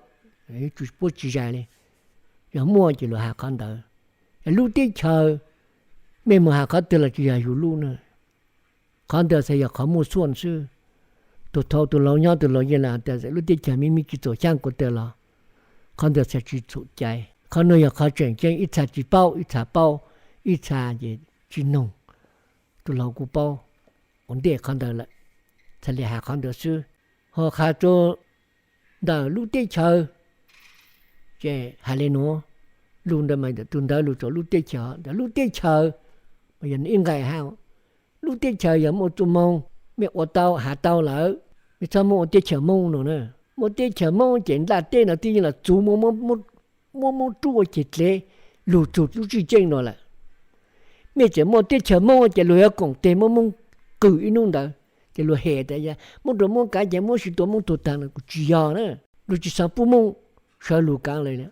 yuav tsum puab tsis zais li. Yog muaj ces lug has qhov ntawd. Lub teb chaws mej mus has qhov twg los tsis yog yug lub na. Qhov ntawd txhad yog qhov muaj xuaj xwb. Tug thau tug laug nyob tug laug yeej has tas lub teb chaws mej mej tsis txaus xyaab kuv tas los, qhov ntawd txhad tsis txhum cai. Qhov nuav yog qhov tseem ceeb, ib txha tsis paub, ib txha paub, ib txha ces tsis noog. Tug laug kuj paub ua ntej qhov ntawd lawm, txhad le has qhov ntawd xwb. Ho qha rua ntawm lub teb chaws ces has le nuav, lug ntawd mas tug ntawv lug rua lub teb chaws, ntawm lub teb chaws mas yog ib nqai hab. Lub teb chaws yog muaj txuj moo, mej ua tau has tau lawm, mej txhob muab ua teb chaws Moob no na. Muaj teb chaws Moob ces nplaj teb no twb yeej los txug muab Moob rub ua ceg dlev lug txug lub tswj ceej no lawm. Mej tseem muaj teb chaws Moob ces luag yuav koom teg muab Moob qw ib nub ntawd, ces luag hem tas muab rua Moob kav ces muab tsi tua Moob tuag taag no kuj tsis yog na. Luag tsis xaav pub Moob sawv lug kaav le.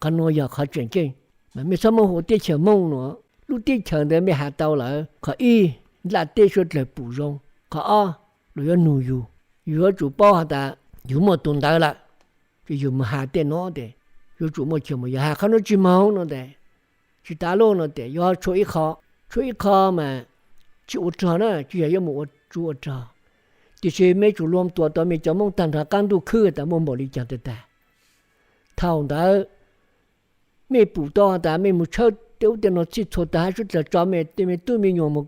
Qhov nuav yog qhov tseem ceeb, mas mej txhob muab hu ua teb chaws Moob no. Lub teb chaws ntawd mej has tau lawm, qhov ib, nplaj teb suav dlawg pum zoo. Qhov ob, luag yuav nug yug, yug yuav tsum paub has tas yug muaj tug ntawv lawm, ces yug mus has tej nuav tes yuav tsum muaj chaw mus. Yog has qhov nuav tsis moog no tes tsis tas lub no tes yuav tshuav ib qho, tshuav ib qho mas tsis ua rog na, tsis yog yuav mus ua tsuv ua rog, tiam sis mej tsum luag tuam tau mej cov Moob taag nrho qaab ntuj khwb tas muaj npaum li caag tag tag. Thaum ntawd mej pum tau has tas mej mus tshawb tej ub tej no txhij txhua tag hab suav dlawg tso mej tej me tub me nyuam mus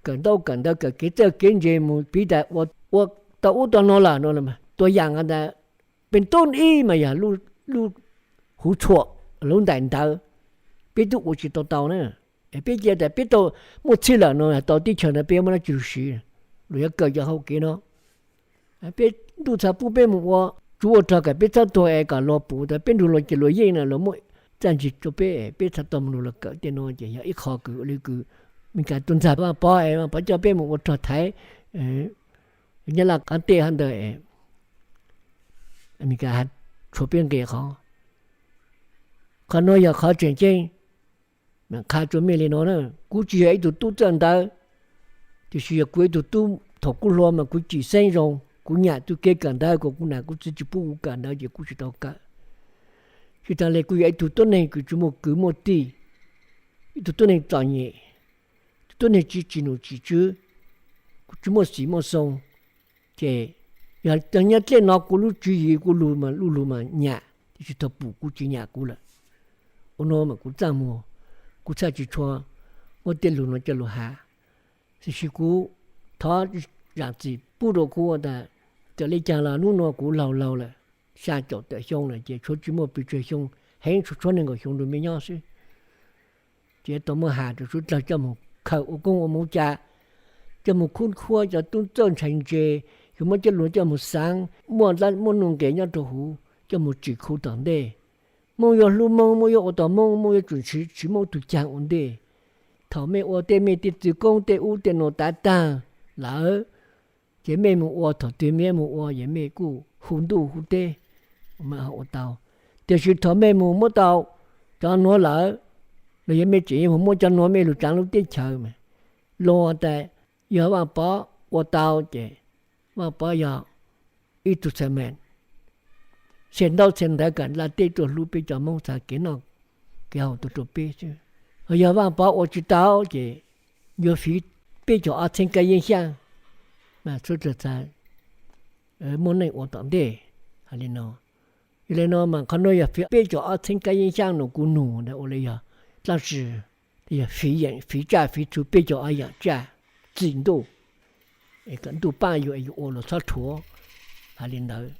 kawm ntaub kawm ntawv kawm kev txawj kev ntse mus piv tas ua tau ub tau no lawm no. Tuab yaam tas peb tub ib mas yog lub huv txhuam, lub ntaim ntawv, peb tub ua tsis tau tau na. Es peb cia tas peb tau muaj txhij lawm no tau teb chaws ntawd peb muab dlaab tsi lug siv, luag yuav kawm cov hauv kev no. Peb ntuj txhad pub peb mus ua tsuv ua rog kom peb txhob tuag es kom luag pum tas peb nrug luag ces luag yeej na, luag muaj txaj ntsig rua peb, peb txhad tau moog lug kawm tej no ces yog ib qho kws li kws Amelikas tuaj ntxag Vaaj Pov es Vaaj Pov coj peb mus ua rog thaiv Nyab Laj qaab teb hab ntawd, Amelikas tshuav peb nqe qhov. Qhov nuav yog qhov tseem ceeb. Qha rua mej le nuav na, kuv tsis yog ib tug tub txawj ntawv, tiam sis yog kuv ib tug tub thaum kuv hluas mas kuv cim xeeb zoo, kuv nyam tug kev kawm ntawv kom kuv nam kuv txiv tsis pub kuv kawm ntawv ces kuv tsis tau kawm. Tsis tas le kuv yog ib tug tuab neeg kws tsis muaj kwv muaj tij, ib tug tuab neeg txom nyem, ib tug tuab neeg tsis tsim num tsim tswv, kuv tsis muaj xim muaj xoo. Ces yog nyob dlej no kuv lub tswv yim kuv lug mas lub lug mas nyam, tiam sis thaum pum kuv tsis nyam kuv lawm. Ua nuav mas kuv txaj muag, kuv txhaj tsis tshua muab tej lug nuav coj lug has. Tiam sis kuv thov zaam txim pub rua kuv tas, txawm le caag los hnub nuav kuv laug laug lawm, xya caum tawm xyoo lawm ces tshuav tsis muaj pes tsawg xyoo, heev tshuav tshuav nees nkaum xyoo rua mej nyob xwb. Ces tau muab has rua suav dlawg coj moog khaws ua koob ua moov ca, coj moog khub khuab cov tub txawj ntshai ntse, yug muab coj lug coj moog xaav muaj dlaab muaj nuj nqes nyob rua huv, coj moog tsim khu tom ntej. Moob yuav hlub Moob, Moob yuav ua tau Moob, Moob yuav tsum siv Moob tug caag ua ntej. Thaum mej ua tej mej tej txwv koob tej ub tej nuav tav taag lawm, ces mej moog ua, thaum twg mej moog ua ces mej kuj hu ntuj hu teb, mej ho ua tau. Tiam sis thaum mej moog muab tau cov nuav lawm, los yog mej tseem yuav moog muab cov nuav mej lug tsaav lub teb chaws mas, luag tas yog Vaaj Pov ua tau ces Vaaj Pov yog ib tug txhais meem, txhia ntaub txhia ntawv kawm nlaj teb tuaj hlub peb cov Moob txhais kev noj kev haus tuaj rua peb xwb. Ho yog Vaaj Pov ua tsis tau ces yuav fiv peb caug ob txheeb kab yeeb xyaab mas suav dlawg txhaj muaj neej ua tom ntej. Hais li no, yog le no mas qhov nuav yog fiv peb caug ob txheeb kab yeeb xyaab nuav kuv nug ntawd ua le yog dlaab tsi, yog fiv tsaj fiv txhu peb caug ob yaam tsaj txim ntuj, kom ntuj paab yug es yug ua los txhob rhuav. Hais li ntawd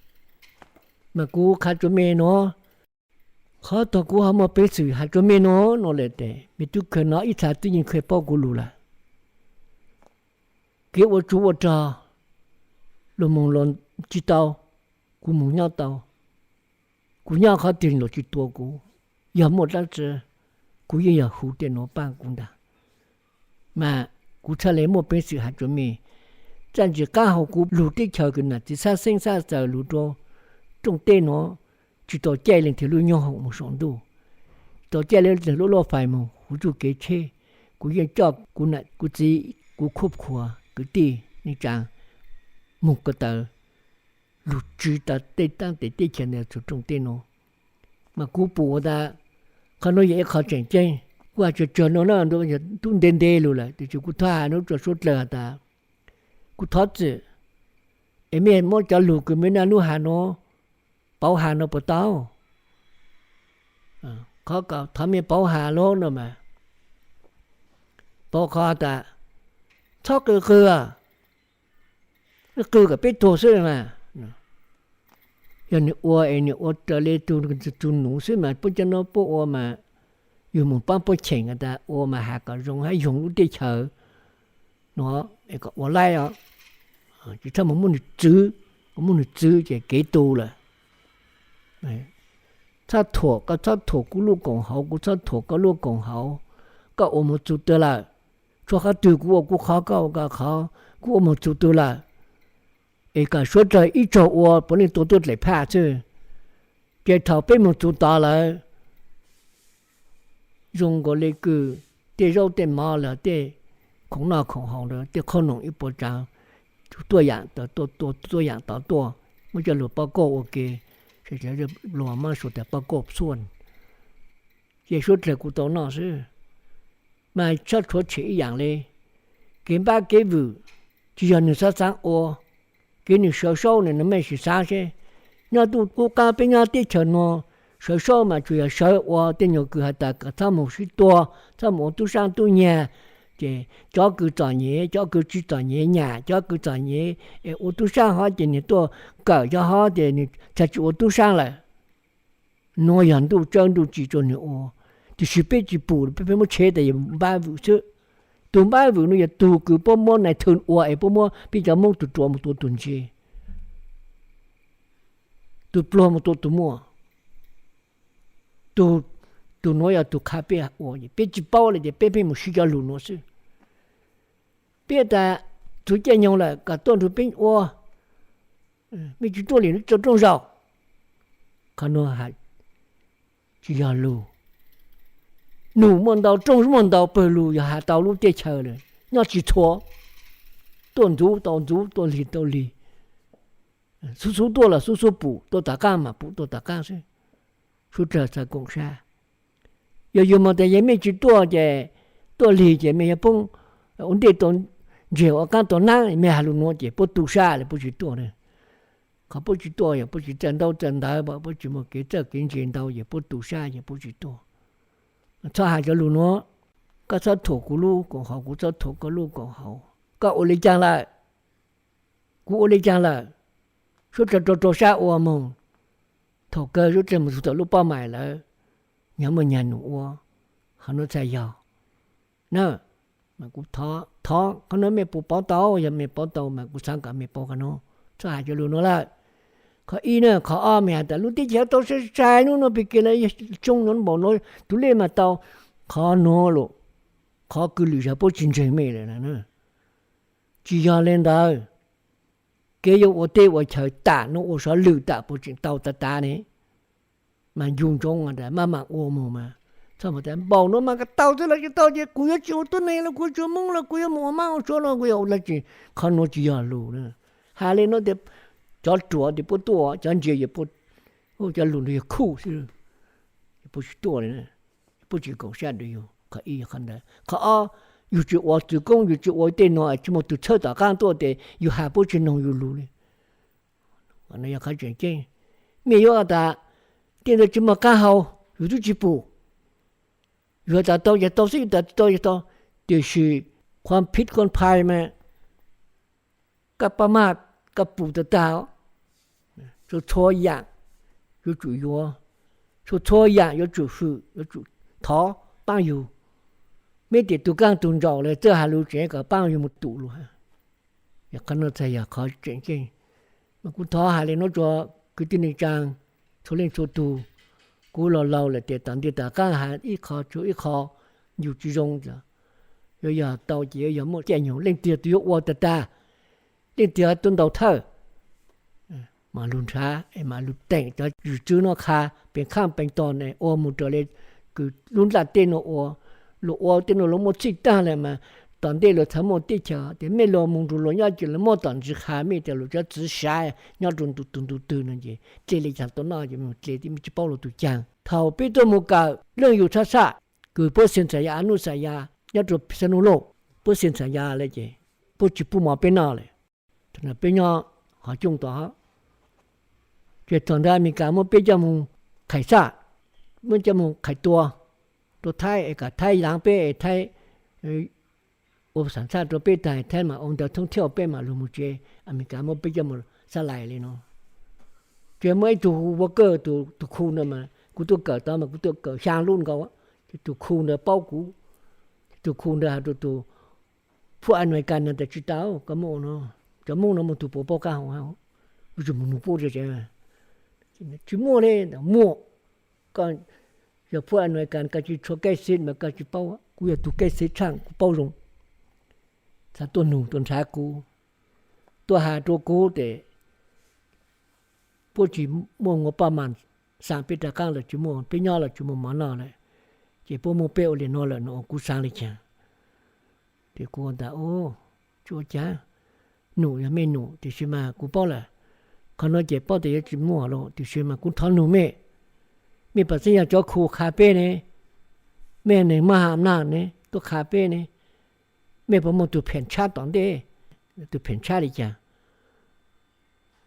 mas kuv qha rua mej nuav, qhov thaum kuv ho muaj peev xwm has rua mej nuav no le tes mej tub kheej no ib txha twb yeej kheej paub kuv lug lawm. Kev ua tsov ua rog, luag moog los tsis tau, kuv moog nyob tau. Kuv nyob qhov twg los tsis tua kuv. Yog muaj dlaab tsi, kuv yeej yog huv tej nuav paab kuv ntag. Mas kuv txhaj le muaj peev xwm has rua mej, txaj ntsis qaab hau kuv lug teb chaws kws nam txiv xab xeeb xab xaws lug rua rooj teb nuav, tsis tau caij leej twg lub nyoob hoom moog saum ntuj, tsis tau caij leej twg lub luj fais moog huv txuj kev tsheb. Kuv yeej coj kuv nam kuv txiv, kuv khub khuas kwv tij neej tsaa moog ko taw, lug tswv tau tej taab tes teb chaws ntawd txug rooj teb nuav. Mas kuv pum tas qhov nuav yog ib qho tseem ceeb. Kuv has tsawg tsawg nuav na, tub ntev ntev lug lawm, tiam sis kuv thov has nuav rua suav dlawg has tas, kuv thov txim es mej muab cov lug kws mej naj nub has nuav pauv has nuav puas tau? Qhov thov mej pauv has lug no mas pauv qhov tas, txhob qw qw, qw kom peb tuag xwb mas. Yog nwg ua es nwg ua raws le tug tug nuv xwb mas puab cov nuav puab ua mas yug moog paab puab cheem tas ua mas has kom zoo hab yoog lub teb chaws nuav kom ua laib os. Tsis txhob moog muab nwg txwv, muab nwg txwv ces kev tu lawm. Txhob thuam, koj txhob thuam kuv lub koom haum, kuv txhob thuam koj lub koom haum. Koj ua moog txug twg lawm? Tshuav qhov twg kuv ua kuv qhov, koj ua koj qhov, kuv ua moog txug twg lawm? Es kom suav dlawg ib tsaug ua puav leej tua tuab dlaim phaj xwb. Ces thaum peb moog txug tod lawm, zoo nkaus le kws tej zaub tej mov los tej khoom noj khoom haus lawm, tej qhob noom ib puas tsaav, tuaj yaam tod tuaj, tuaj yaam tod tuaj, muab coj lug pab kauj ua ke, luag muab suav tas pab kauj xuaj, ces suav dlawg kuj tau noj xwb. Mas txhob rhuav tshem ib yaam le. Kev npab kev vwm tsis yog nwg xaav xaav ua, kev nwg sawv saub nwg mej sim xaav seb. Nyob ntuj qub qaab peb nyob teb chaws nuav, sawv saub mas tsuas yog sawv ua tej nyuag kws has tas kom txhob moog sib tua, txhob moog ua tub saab tub nyag, ces cov kws txom nyem, cov kws tsis txom nyem nyam, cov kws txom nyem es ua tub saab hov ces nwg tuaj kawm cov hov ces nwg txhad tsis ua tub saab lawm. Nuav yog ntuj tsawb ntuj ci rua nwg ua, tiam sis peb tsis pum, peb pheej muab tshev tas yog npab vwm xwb. Tug npab vwm nuav yog tug kws puab muab nais thwm ua es puab muab peb cov Moob tug ruam moog tua tug ntse, tug pluag moog tua tug muaj. Tug, tug nuav yog tug qha peb ua, peb tsis paub le ces peb pheej mus siv cov lug nuav xwb. Peb tas txhua caij nyoog lawm kom tuaj nrug peb ua, mej tsi tuaj li lub rooj zaum. Qhov nuav has tsi yog lug. Num muaj ntau, rooj muaj ntau, pawg lug yog has tau lub teb chaws lawm nyob tsi txhua. Tuaj ntxuv tau ntxuv, tuaj lig tau lig. Xub xub tuaj los xub xub pum, tuaj tom qaab mas pum tuaj tom qaab xwb. Suav dlawg txhaj koom sab. Yog yug moog tas yog mej tsi tuaj ces, tuaj lig ces mej yuav poob ua ntej tau ntseg ua qaab tau nab, mej has lug nuav ces puab tu sab lawm puab tsi tuaj. Qhov puab tsi tuaj yog puab tsi txawj ntaub txawj ntawv, puab tsi muaj kev txawj kev ntse ntau ces puab tu sab ces puab tsi tuaj. Txhob has cov lug nuav, koj txhob thuam kuv lub koom haum, kuv txhob thuam koj lub koom haum. Koj ua le caag lawm, kuv ua le caag lawm, suav dlawg rua rua sab ua moog. Thaum kawg suav dlawg moog txug tom lub pab mais lawm, nyag muaj nyag num ua, qhov nuav txhaj yog na. Mas kuv thov, thov qhov nuav mej puas paub tau, yog mej paub tau mas kuv xaav kom mej paub qhov nuav, txhob has cov lug nuav lawm. Qhov ib na, qhov ob mej has tas lub teb chaws tau sai sai nub nuav pig kig lawm, yog tsoob nuav npaum nuav tus lej mas tau. Qhov nuav lug, qhov kws lwm yog puab tsi ntseeg mej lawm na. Tsi yog le ntawd, kev yuav ua teb ua chaw tam nuav ua sov lwm tam puas tseem tau tas tas ne. Mas ncu ntsoov maj mam ua moog mas, txhob tas npaum nuav mas kuv tau xwb los tsi tau ces kuv yuav tsi ua tuab neeg los kuv yuav tsi ua Moob los kuv yuav moog ua Mab ua Suav los kuv yuav ua dlaab tsi. Qhov nuav tsi yog lug. Has le nuav tias cov ruam tes puab tuaj, cov ntse, cov lug nrug yog khuj xwb, puab tsi tuaj li, puab tsi koom sab rua yug. Qhov ib yog qhov ntawd. Qhov ob, yug tsi ua txwv koob, yug tsi ua tej nuav, tsi muaj tug txhawb tom qaab tuaj tes yug has puab tsi noog yug lug li. Qhov nuav yog qhov tseem ceeb. Mej yuav tas tej ntawd tsi muaj qaab hau, yug tub tsi pum. Yug tas tau ces tau xwb, yug tas tau ces tau. Tiam sis qhuam phij qhuam phais mas koj pab maj, koj pum tag tag. Txhua txhua yaam yuav tsum yuav, txhua txhua yaam yuav tsum hwm, yuav tsum thov paab yug. Meb tias tug kaaj tug ntsaum le txawj has lug tseem kom paab yug moog tum lug. Yog qhov nuav txhaj yog qhov tseem ceeb. Mas kuv thov has le nuav rua kwv tij neej tsaa txhua leej txhua tug. Kuv laug laug lawm tes tom ntej tom qaab has ib qho tsua ib qho, yug tsi zoo. Yuav yog tau ces yuav yog muaj caij nyoog leej twg tug yuav ua tag tag, leej twg tuaj ntaus thawj, mam lug nrhav, mam lug teem cov yug tswb nuav qha peev khaaj peev tog ne ua moog raws le kws lub nplaj teb nuav ua. Luag ua tej nuav luag muaj txhij taag le mas tom ntej luag txhad muaj teb chaws tes mej luag moog nrug luag nyob ces luag muab tom ntsis qha mej tas luag cov txwv sav nyob rua ntug twg ntug twg no ces dle le caag tuaj noj ces dle mej tsi paub luag tug caag. Thaum peb tuaj moog kawm leej yug txhab xaj kws puab xeem xas ya, a nub xas ya nyob rua Phij Xab Nuj Lauj, puab xeem xas ya le ces puab tsi pub mov peb noj le. Peb nyob hov cooj tod, ces thaum ntawd Amelikas muab peb coj moog qhais xaj, muab coj moog qhais tua rua Thaib es kom Thaib laav peb es Thaib ua xam xaj rua peb tag, Thaib mas ua ntaw thoob thiab peb mam lug moog tsev. Amelikas muab peb coj moog xab lais le no. Ces muaj ib tug hu ua Kawj, tug khu ntawd mas kuv tuaj kawm tod mas kuv tuaj kawm xyaa lub nkaus, ces tug khu ntawd paub kuv. Tug khu ntawd has rua tug phub Amelikas no tas tsi tau, koj muab ua no, cov Moob no muaj tug puas paub qaab hau hab, yuav tsum moog nug puab. Tsi muaj le. Muaj, koj yog phub Amelikas koj tsi tshua kaij xev mas koj tsi paub, kuv yog tug kaij xev tshaaj kuv paub zoo. Txhad tuaj nug tuaj nrhav kuv, tuaj has rua kuv tes puab tsi muaj ua paj mas xaa peb rov qaab lawm, tsi muaj, peb nyob los tsi muaj mov noj lawm, ces puab muab peb ua li nuav lawm no kuv xaa le caag. Ces kuv tas, tsi ua caag, num yog mej num tiam sis mas kuv paub lawm, qhov nuav ces paub tas yuav tsi muaj lawm tiam sis mas kuv thov nug mej, mej puas xeeb yog cov khu qha peb ne, mej neeg mab ham naj ne tuaj qha peb ne, mej puas muaj tug pheem tshab tom ntej, tug pheem tshab le caag?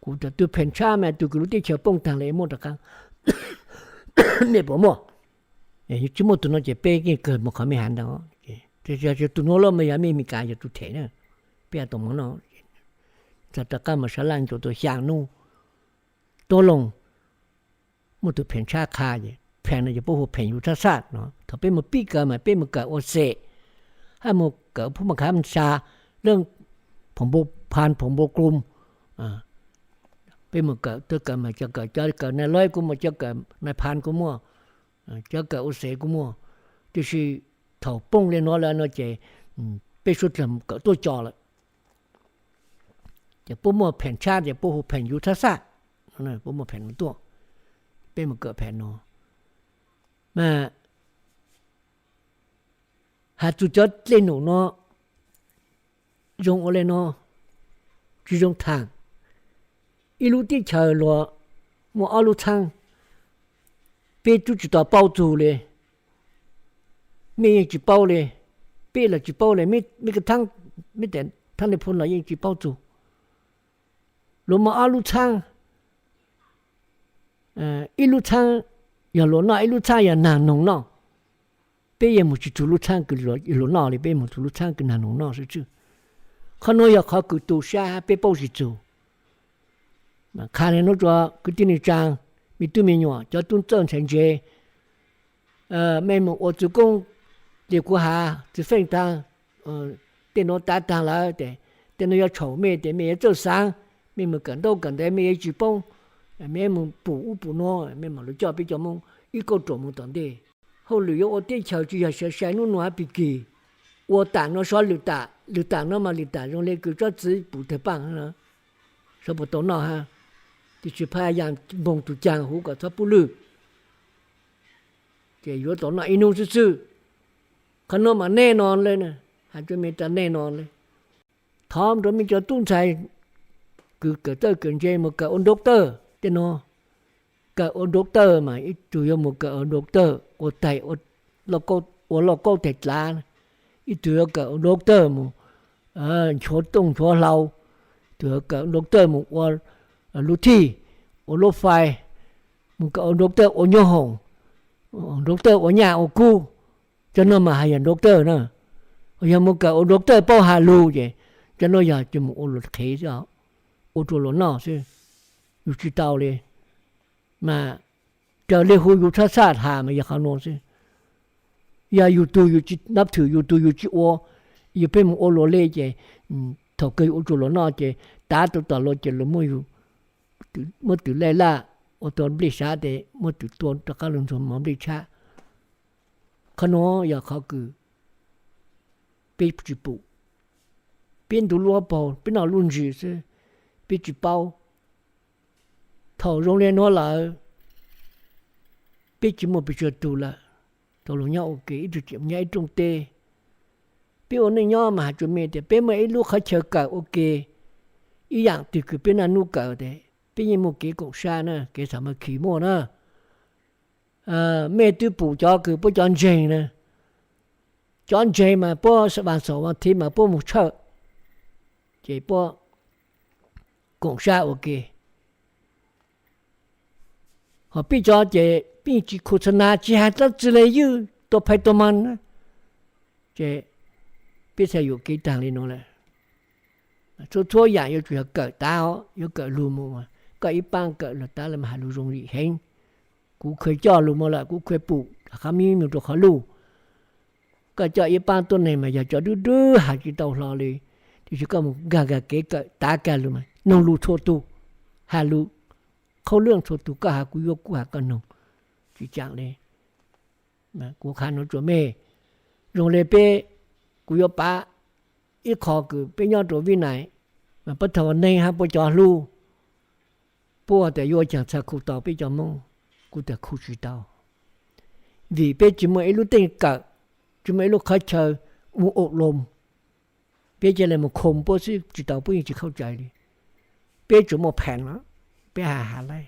Kuv tas tug pheem tshab mas tug kws lub teb chaws poob taag le muab rov qaab, mej puas muaj? Tsi muaj tug nuav ces peb yeej kawg moog qhov mej has ntawd. Tug nuav los mas yog mej Amelikas yog tug them na, peb has tau mov noj. Txhad rov qaab mas sab laj ncua tau xyaa nub, tuab loog muaj tug pheem tshab qha, pheem no ces puab hu pheem yug tshab xaj no. Thaum peb moog pib kawm mas peb moog kawm ua xem, hab moog kawm phub mas khav sa, leej phoom npoo phan phoom npoo klum, peb moog kawm, tuaj kawm mas cov kawm, cov kawm nai loib kuj muaj, cov kawm nai phan kuj muaj, cov kawm ua xem kuj muaj. Tiam sis thaum poob le nuav lawm no ces peb suav dlawg kawm tuaj co lawm. Ces puab muaj pheem tshab ces puab hu pheem yug tshab xaj, puab muaj pheem no tuaj, peb mus kawm pheem no. Mas has txug cov dlej num no zoo ua le no, tsi zoo thaam. Ib lub teb chaws luag muaj ob lub txhaab, peb tub tsi tau paub txug le, mej yeej tsi paub le, peb los tsi paub le, mej ka thaab, mej thaab le phu los yeej tsi paub txug. Luag muaj ob lub txhaab, ib lub txhaab yog luag noj, ib lub txhaab yog naag noog noj. Peb yeej moog tsi txug lub txhaab kws luag noj le, peb moog txug lub txhaab kws naag noog noj xwb xwb. Qhov nuav yog qhov kws tu sab hab peb paub tsi txug. Qha le nuav rua kwv tij neej tsaa, me tub me nyuam, cov tub txawj ntxhais ntse, mej moog ua txug koob, le kuv has txug feej taag, tej nuav tav taag lawm tes, tej nuav yuav tshaum mej tes mej yuav txawj xaav, mej moog kawm ntaub kawm ntawv mej yuav tsi poob, mej moog pum ub pum nuav, mej mam lug coj peb cov Moob ib kauj ruam moog tom ntej. Hauj lwm yuav ua teb chaws tsi yog sai sai nub nua hab pig kig. Ua tam nuav sov lwm tam, lwm tam nuav mas lwm tam zoo le kws tsob txiv pum tawg paaj, sov puas tau noj hab. Tab sis phaj yaam moog tug caag huv kom txhob pub lwj, ces yuav tau noj ib nub xwb xwb. Qhov nuav mas nej no le, has rua mej tas nej no le. Thov rua mej cov tub ntxhais kws kawm txawj kawm ntse moog kawm ua doctor tej nuav. Kawm ua doctor mas ib tug yuav moog kawm ua doctor ua taig, ua lauj kaub taig dlav, ib tug yuav kawm ua doctor moog nchuav tooj nchuav hlau, tug yuav kawm doctor moog ua lub thij, ua lub fais, moog kawm ua doctor ua nyoob hoom, doctor ua nyaj ua kub. Cov nuav mas has yog doctor na. Yog moog kawm ua doctor paub has lug ces cov nuav yog coj moog ua luam qhev xwb, ua rua luam noj xwb, yug tsi tau le. Mas raws le hu yug txhab xaj has mas yog qhov nuav xwb. Yog yug tug yug tsi nab thwm, yug tug yug tsi ua, yug pheej moog ua luam le ces thaum kawg yug ua rua luam noj ces tav tau tom luag ces luag muab yug, muab tws laij laj ua tau nplej sav tes muab tws tua rov qab lug ntxuag mov nplej tshab. Qhov nuav yog qhov kws peb tsi pum. Peb ntug lub paug, peb noj lub ntsws xwb, peb tsi paub. Thaum zoo le nuav lawm, peb tsi muaj pes tsawg tug lawm, tau lug nyob ua ke, ib tug tseem nyob ib rooj teb. Peb ua neej nyob mas has rua mej tias peb muaj ib lub qhov chaw kawm ua ke, ib yaam twg kws peb naj nub kawm tes peb yeej muaj kev koom sab na, kev xam mas khis muaj na. Mej twb pum cov kws puab cov ntseeg na, cov ntseeg mas puab vaam xaum vaam thiv mas puab moog tshawj, ces puab koom sab ua ke. Ho peb cov ces peb tsi khu txha na, tsi has dlaab tsi le, ywj tua phais tua mag na, ces peb txhaj yuam kev taag le nuav lawm. Txhua txhua yaam yuav tsum yog kawm tav os, yuav kawm lug mus. Koj ib paab kawm lug tav lawm mas has lug zoo li heev. Kuv kheev coj lug mus lawm, kuv kheev pum qhov mib mus rua qhov luj. Koj coj ib paab tuab neeg mas yog cov dub dub has tsi tau hlo li, tiam sis koj mus nkag nkag kev kawm tav kag lug mas noog lug txhua tug, has lug qhaub leej txhua tug, koj has kuv yuav, kuv has koj noog, tsi tsaam li. Kuv qha nuav rua mej, zoo le peb, kuv yuav pav ib qho kws peb nyob rua Vib Nais, mas puab thaum neeg hab puab cov hlub, puab tas yuav ua caag txhaj khu tau peb cov Moob, kuv tas khu tsi tau. Vim peb tsi muaj ib lub teej kawm, tsi muaj ib lub qhov chaw mus ua loo, peb ca le mus khoom puab xwb tsi tau, puab yeej tsi khaub cai li. Peb tsuas muaj pheem no, peb has has lawm.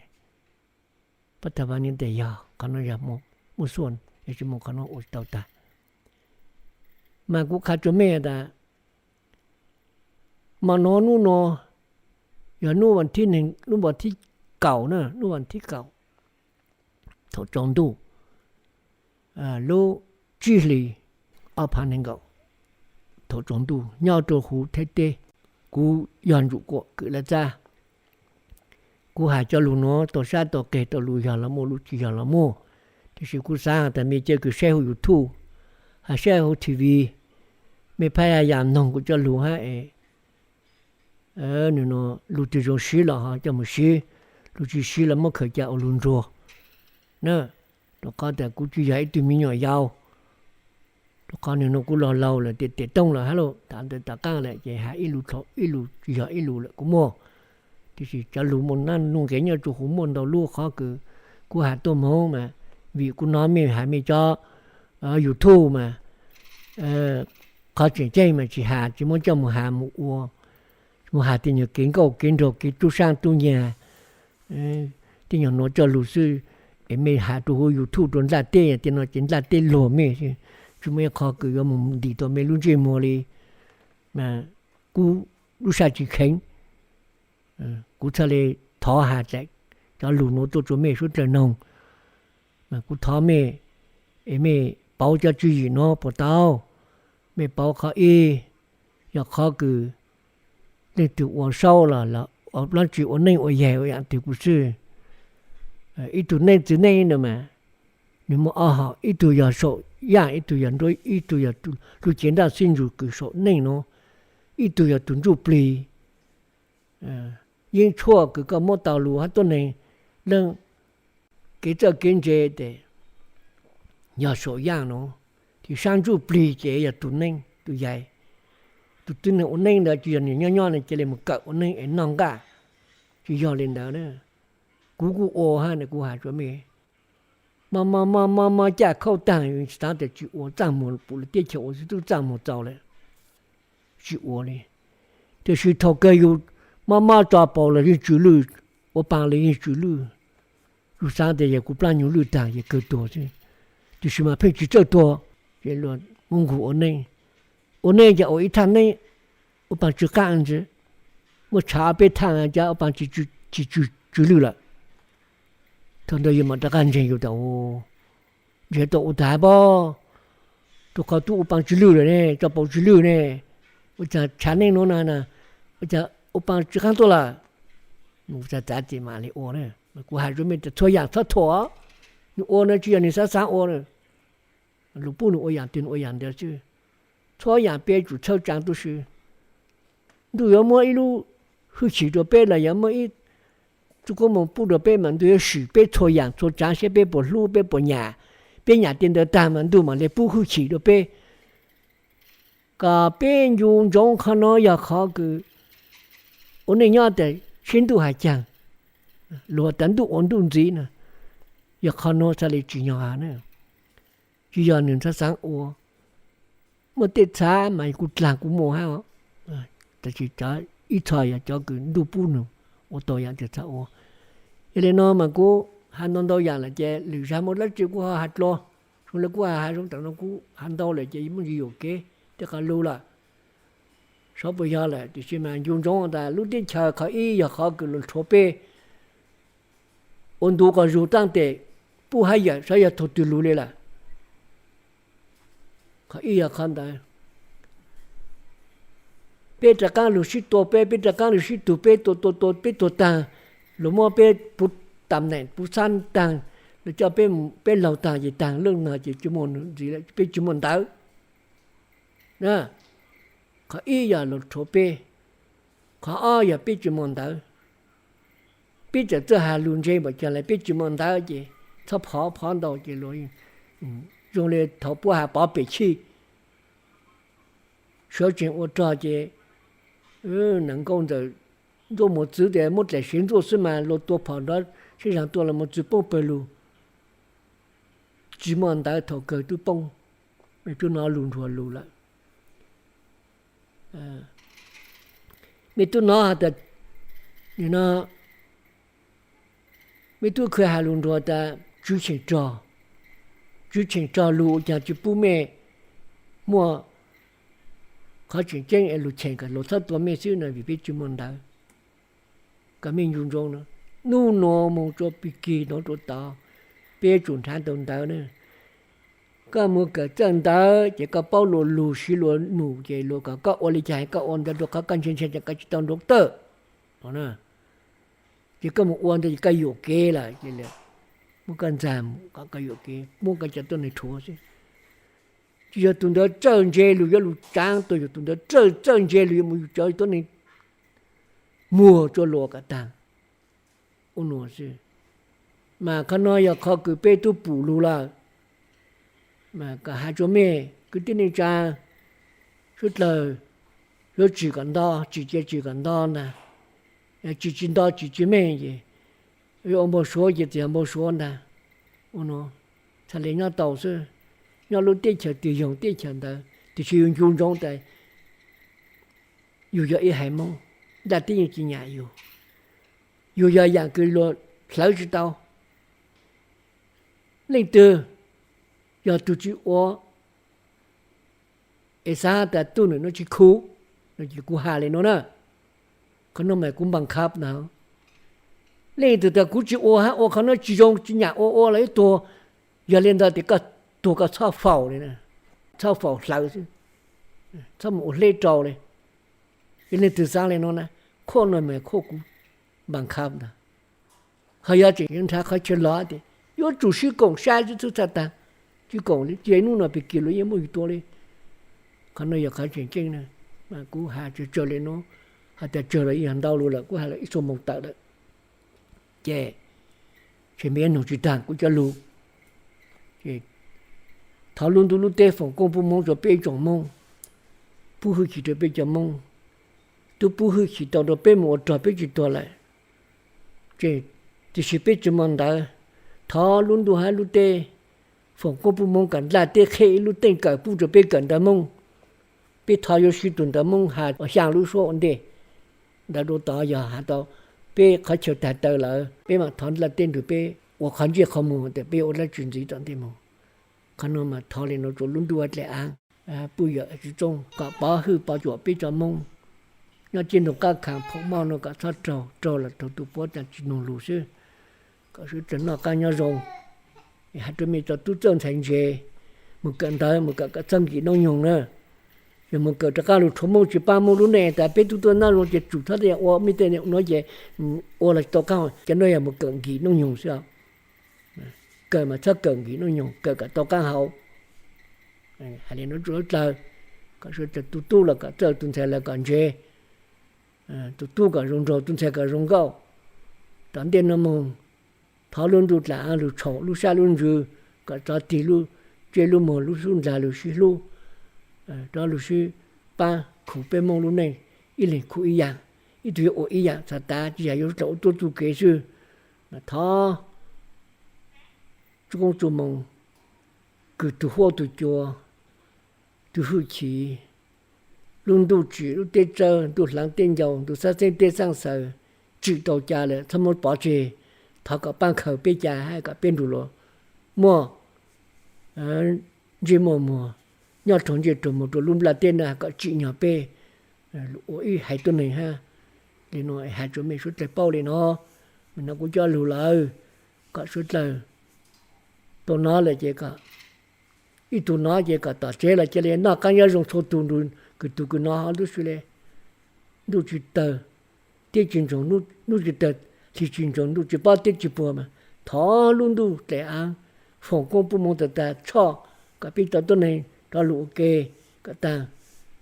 Puab tas vas ni tas yog qhov nuav yog muaj xuaj, yog tsi muaj qhov nuav ua tsi tau tag. Mas kuv qha rua mej tas, mas nuav nub nuav yog nub vas thib neeg, nub vas thib kaum na, nub vas thib kaum, thaum tsaus ntuj, lub tsib hlis ob phav nees nkaum, thaum tsaus ntuj nyob rua huv Thaib teb, kuv yog Ntsum Kuam Kwm Laj Txab. Kuv has cov lug nuav tau sab tau qeg, tau lug yog los muaj, lug tsi yog los muaj, tiam sis kuv xaav has tas mej cov kws saib huv YouTube, has saib huv TV, mej phaj yam noog kuv cov lug hab es, nwg lug twg zoo sib los ho coj mus sib, lug tsi sib los muab khaws ca ua lug ntsuag na. Rua qhov tas kuv tsi yog ib tug me nyuam yaus, Qhov nws no kuv los laus lawm, tias tes tooj lawm hab lauj, thaum ntawd tom qaab lawm ces has ib lus dlhau ib lus tsis yog ib lus lawm kuv muaj. Tiam sis cov lus muaj nab nuj nqis nyob rua huv muaj ntau lub qhov kws kuv has tuaj moog mas vim kuv nov mej has mej cov YouTube mas qhov tseem ceeb mas tsis has, tsis muab coj moog has moog ua, moog has tej nyuag kev nkauj kev nraug kev tub saab tub nyaag, tej nyuag nuav coj lug xwb. Es mej has rua huv YouTube rua nplaj teb, tej no ces nplaj teb luag mej, tsis muaj ib qho kws yuav moog ntim tau mej lub ntsej muag li. Kuv lub sab tsis kheev, kuv txhaj le thov has cov lug nuav tuaj rua mej suav dlawg noog. Mas kuv thov mej, es mej pauv cov tswv yim nuav puas tau? Mej pauv qhov ib, yog qhov kws leej twg ua saub los, los dlaab tsi ua neej ua yaig ua yaam twg kuj xwb. Ib tug neej txwv neej no mas nws muaj ob hom, ib tug yog saum yaaj, ib tug yog nruab, ib tug yog lub cev nraj xib ntsug kws saum neej nuav, ib tug yog tug ntsuj plig. Yeej tshuaj kws koj muab tau lug hab tuab neeg leej kev txawj kev ntse tes yog saum yaaj nuav, tes sab ntsuj plig ces yog tug neej tug yaig. Tug tib neeg ua neej ntawd tsis yog nws nyob nyob nws cia li mus kawm ua neej es noj nqaj, tsis yog li ntawd na. Kuv kuj ua hab na, kuv has rua mej, mob mob mob mob mob caj khauj taag, tsis tas tas tsis ua, txaj muag pum lub teb chaws ua xwb tub txaj muag txaus lawm, tsis ua li. Tiam sis thaum kawg yug mob mob tso paus los yeej tsw lwj, ua paas los yeej tsw lwj. Yug xaav tas yog kuv plab nyuv lwj taag ces kawg tuag xwb, tiam sis mas pheej tsis txawj tuag. Ces luag muab nqug ua neej, ua neej ces ua ib thaj neeb, ua paas tsw qaab ntsis, muab tshav peb thaj ces ua paas tsis tsw lwj lawm. Thaum ntawd yug mam rov qab ntseeg yug tas, ntseeg tas ua tag pob, rua qhov tub ua paas tsw lwj lawm ne, tso paus tsw lwj ne, ua cas tshav neej nuav na, ua cas ua paas tsw qaab tuaj lawm. Txav txav tes mam li ua na. Kuv has rua mej tas txhua yaam txhob thuam, nws ua no tsis yog nws xaav xaav ua na. Luag pub nws ua yaam twg nws ua yaam ntawd xwb. Txhua yaam peb tsum txhawb tsaa tub si. Ntuj yuav muab ib lub hwj chim rua peb los yog muab ib txuj koob moov pub rua peb mas ntuj yuav sim peb txhua yaam txhua tsaav saib peb puas hlub peb puas nyam. Peb nyam tej ntawd tag mas ntuj mam li pub hwj chim rua peb. Kom peb ncu ntsoov qhov nuav yog qhov kws ua neej nyob tas sib ntuj has caag, luag tas ntuj ua ntuj ntxiv na, yog qhov nuav txhaj li tsim nyog na. Tsis yog nws xaav xaav ua. Muaj tej txhav mas kuv dlaag kuv muaj hab, tab sis cov ib txhia yog cov kws ntuj pub nws ua tau yaam twg txhaj ua. Yog li no mas kuv has ntau ntau yaam lawm ces lwm zag muaj dlaab tsi kuv ho has dlua. Zoo le kuv has zoo tam no kuv has ntau lawm ces muaj ntsis yuam kev tej qhov lug lawm. Saib puas yog lawm, tiam sis mas ncu ntsoov tas lub teb chaws qhov ib yog qhov kws luag rhuav peb ua ntu quas zug taab tes, pub hab yawm saib yog thaum twg lug li lawm. Qhov ib yog qhov ntawd. Peb rov qaab lug sib tua peb, peb rov qaab lug sib tug, peb tua tua tua peb tuag taag, luag muab peb puv tam neem puv xab taag, luag coj peb laug taag ces taag leej no ces tsis muaj ntxiv, peb tsis muaj ntawv. Qhov ib yog luag rhuav peb, qhov ob yog peb tsis muaj ntawv. Peb txawm txawj has lug ntse npaum caag los peb tsis muaj ntawv ces txhob phov, phov ntau ces luag zoo li thaum puab has pov pem chij, sawv tsees ua rog ces nees nkaum ntawm Ntxuaj Muas Txwv tias muab dlaim sev ntxuaj xwb mas luag tua phom nrov sib zag tuaj los Muas Txwv poob pawg lug. Tsis muaj ntawv thaum kawg twb poob. Mej twb hnov lug nruag lug lawm. Mej twb hnov has tas, no, mej twb khw has lug nruag tas tswv cheem rog, tswv cheem rog lug ua caag tsis pub mej muaj qhov tseem ceeb es lug cheem kom luag txhob tua mej xwb no vim peb tsis muaj ntawv. Kom mej ncu ntsoov no, nub nuav moog rua pig kig nuav rua tod, peb yuav tsum nrhav tau ntawv na. Koj moog kawm txawj ntawv ces koj paub luag lug siv luag num ces luag kom koj ua li cas koj ua ntawd rua qhov koj ntshai ntshai ces koj tsis tau nrug tawj. Ces koj moog ua ntawd ces koj yuam kev lawm ces muab koj ntxag kom koj yuam kev, muab koj cov tuab neeg rhuav xwb. Tsis yog tus ntawd txawj ntse lug yuav lug tsaav tuaj, yog tus ntawd txawj txawj ntse lug yuav mus yug cov tuab neeg muag rua luag kom taag. Ua nuav xwb. Mas qhov no yog qhov kws peb tub pum lug lawm. Mas kom has rua mej, kwv tij neej tsa suav dlawg yuav tsim kom nto, tsim ces tsim kom nto ntag. Tsim tsis nto tsim tsis meej ces yuav ua npau suav ces txawm yog npau suav ntag. Txhaj le nyob tau xwb, nyob lub teb chaws twg yoog teb chaws ntawd, tiam sis yus ncu ntsoov tas yus yog ib haiv Hmoob, nplaj teb yeej tsis nyam yus. Yus yog yaam kws luag hlawv tsis tau. Leej twg yog tug tsis ua es xav tas tub nwm no tsis khum, no ces kuv has le nuav na. Qhov no mas kuv npaa khab ntag. Leej twg tas kuv tsis ua hab ua qhov no tsis zoo, tsis nyam ua, ua los ib tuag, yog le ntawd tes koj tuag koj txhob faus li, txhob faus hlawv xwb, txhob mus ua hleb rau li. Yog leej twg xaav le nuav na, qhov no mas qhov kuv npaa khab ntag. Ho yog tseem yuav nrhav qhov chaw log tias yuav tsum sib koom sab xwb txhaj tag, tsis koom li ces hnub no pig kis luag yeej muab yus tua li. Qhov no yog qhov tseem ceeb na, mas kuv has tsawg tsawg le nuav, has tas tsawg los yog ntau lug lawm, kuv has lawm ib xuab moos tawm lawm. Ces tseem me nug tsis tag kuv cov lug. Thov lub ntuj lub teb foom koob pub Moob rua peb tsoom Moob, pub hwj chim rua peb cov Moob. Tub pub hwj chim tau rua peb mus ua rog peb tsis tuag lawm. Tiam sis peb tsis muaj ntawv, thov lub ntuj hab lub teb foom koob pub Moob kom nplaj teb qheb ib lub teej kawm pub rua peb kawm ntawv Moob. Peb thov yuav siv tug ntawv Moob has ua xyaa lub suab ua ntej. Ntawv dua tod yog has tau peb qhov chaw tag taw lawm, peb mam thov nplaj teb nrug peb ua qhov ntsej qhov muag tas peb ua dlaab tsi ntxiv tom ntej moog. Qhov no mas thov le nuav rua lub ntuj dlej aav, puj yawm tsi tsooj kom pov hwj pov cuam peb cov Moob nyob ciaj nrug qaab khaam phoom moj nuav kom txhob raug, raug los raug tu puab tas tsi noog lug xwb. Kom suav dlawg noj qaab nyob zoo. Has rua mej cov tub txawj ntxhais ntse, mus kawm ntawv mus kawm kom txawj nkim noob nyoog na. Yog mus kawm rov qaab lug rhuav Moob tsi paab Moob lub neej tas peb tub tuaj nyob zoo ces tsum txhob ua mej tej nuav ces ua los tau qaab, cov nuav yog mus kawm nkim noob nyoog xwb. Kawm mas txhob kawm nkim noob nyoog, kawm kom tau qaab hau. Hais le nuav rua suav dlawg, kom suav dlawg tu tub los kom txawj, tu ntxhais los kom ntse, tu tub kom zoo nraug, tu ntxhais kom zoo nkauj. Tom ntej nuav moog, thov lub ntuj dlej aav lug tshaum lub sab lub ntsws, kom rov tig lub ntsej lub muag lub xub ntag lug sib hlub, rov lug sib paab khum peb Moob lub neej, ib leeg khum ib yaam, ib tug yuav ua ib yaam txhaj tas, tsi yog yuav tau ua tuab txuj kev xwb. Thov txuj koob txuj moov, kws tug huab tug cua, tug hwj chim, lub ntuj tsim lub teb tsawb, ntuj hlaav teb ncau, ntuj xaab xeeb teb xaab xaws, tsim tau ca lawm txhob muab pov tseg. Thov kom paab khaws peb ca hab kom peb nrug luag muaj ntsej muaj muag nyob raug ntsej raug muag rua lub nplaj teb nuav, kom tsim nyog peb lug ua ib haiv tuab neeg hab. Le nuav has rua mej suav dlawg paub le nuav, mej nov kuv cov lug lawm, kom suav dlawg tau nov lawm ces kom ib tug nov ces kom tom tsev los cia li noj qaab nyob zoo txhua tug nrug kws tug kws nov hov lub sw le. Ntuj tsis tawg, teb tsis ntsoog, ntuj tsis tawg, hli tsis ntsoog, ntuj tsis pob teb tsis puag mas thov lub ntuj dlej aav foom koob pub Moob tag tag txhoj kom peb cov tuab neeg rov lug ua ke kom tag.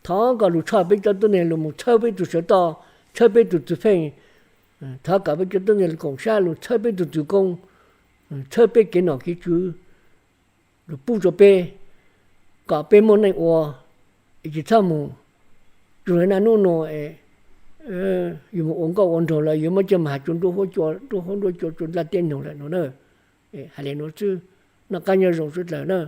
Thov kom lug txhoj peb cov tuab neeg lug moog txhawb peb tug sawv toj, txhawb peb tug txwv pheej. Thov kom peb cov tuab neeg lug koom sab lug txhawb peb tug txwv koob, txhawb peb kev nom kev tswv, lug pub rua peb kom peb muaj neej ua, es tsis txhob moog zoo le naj nub nuav, yus moog ua nkauj ua nraug los yus muab coj moog has rua nruab huab cua, nruab huab nruab cua rua nplaj teb noog lawm nuav na. Hais le nuav xwb, noj qaab nyob zoo suav dlawg na.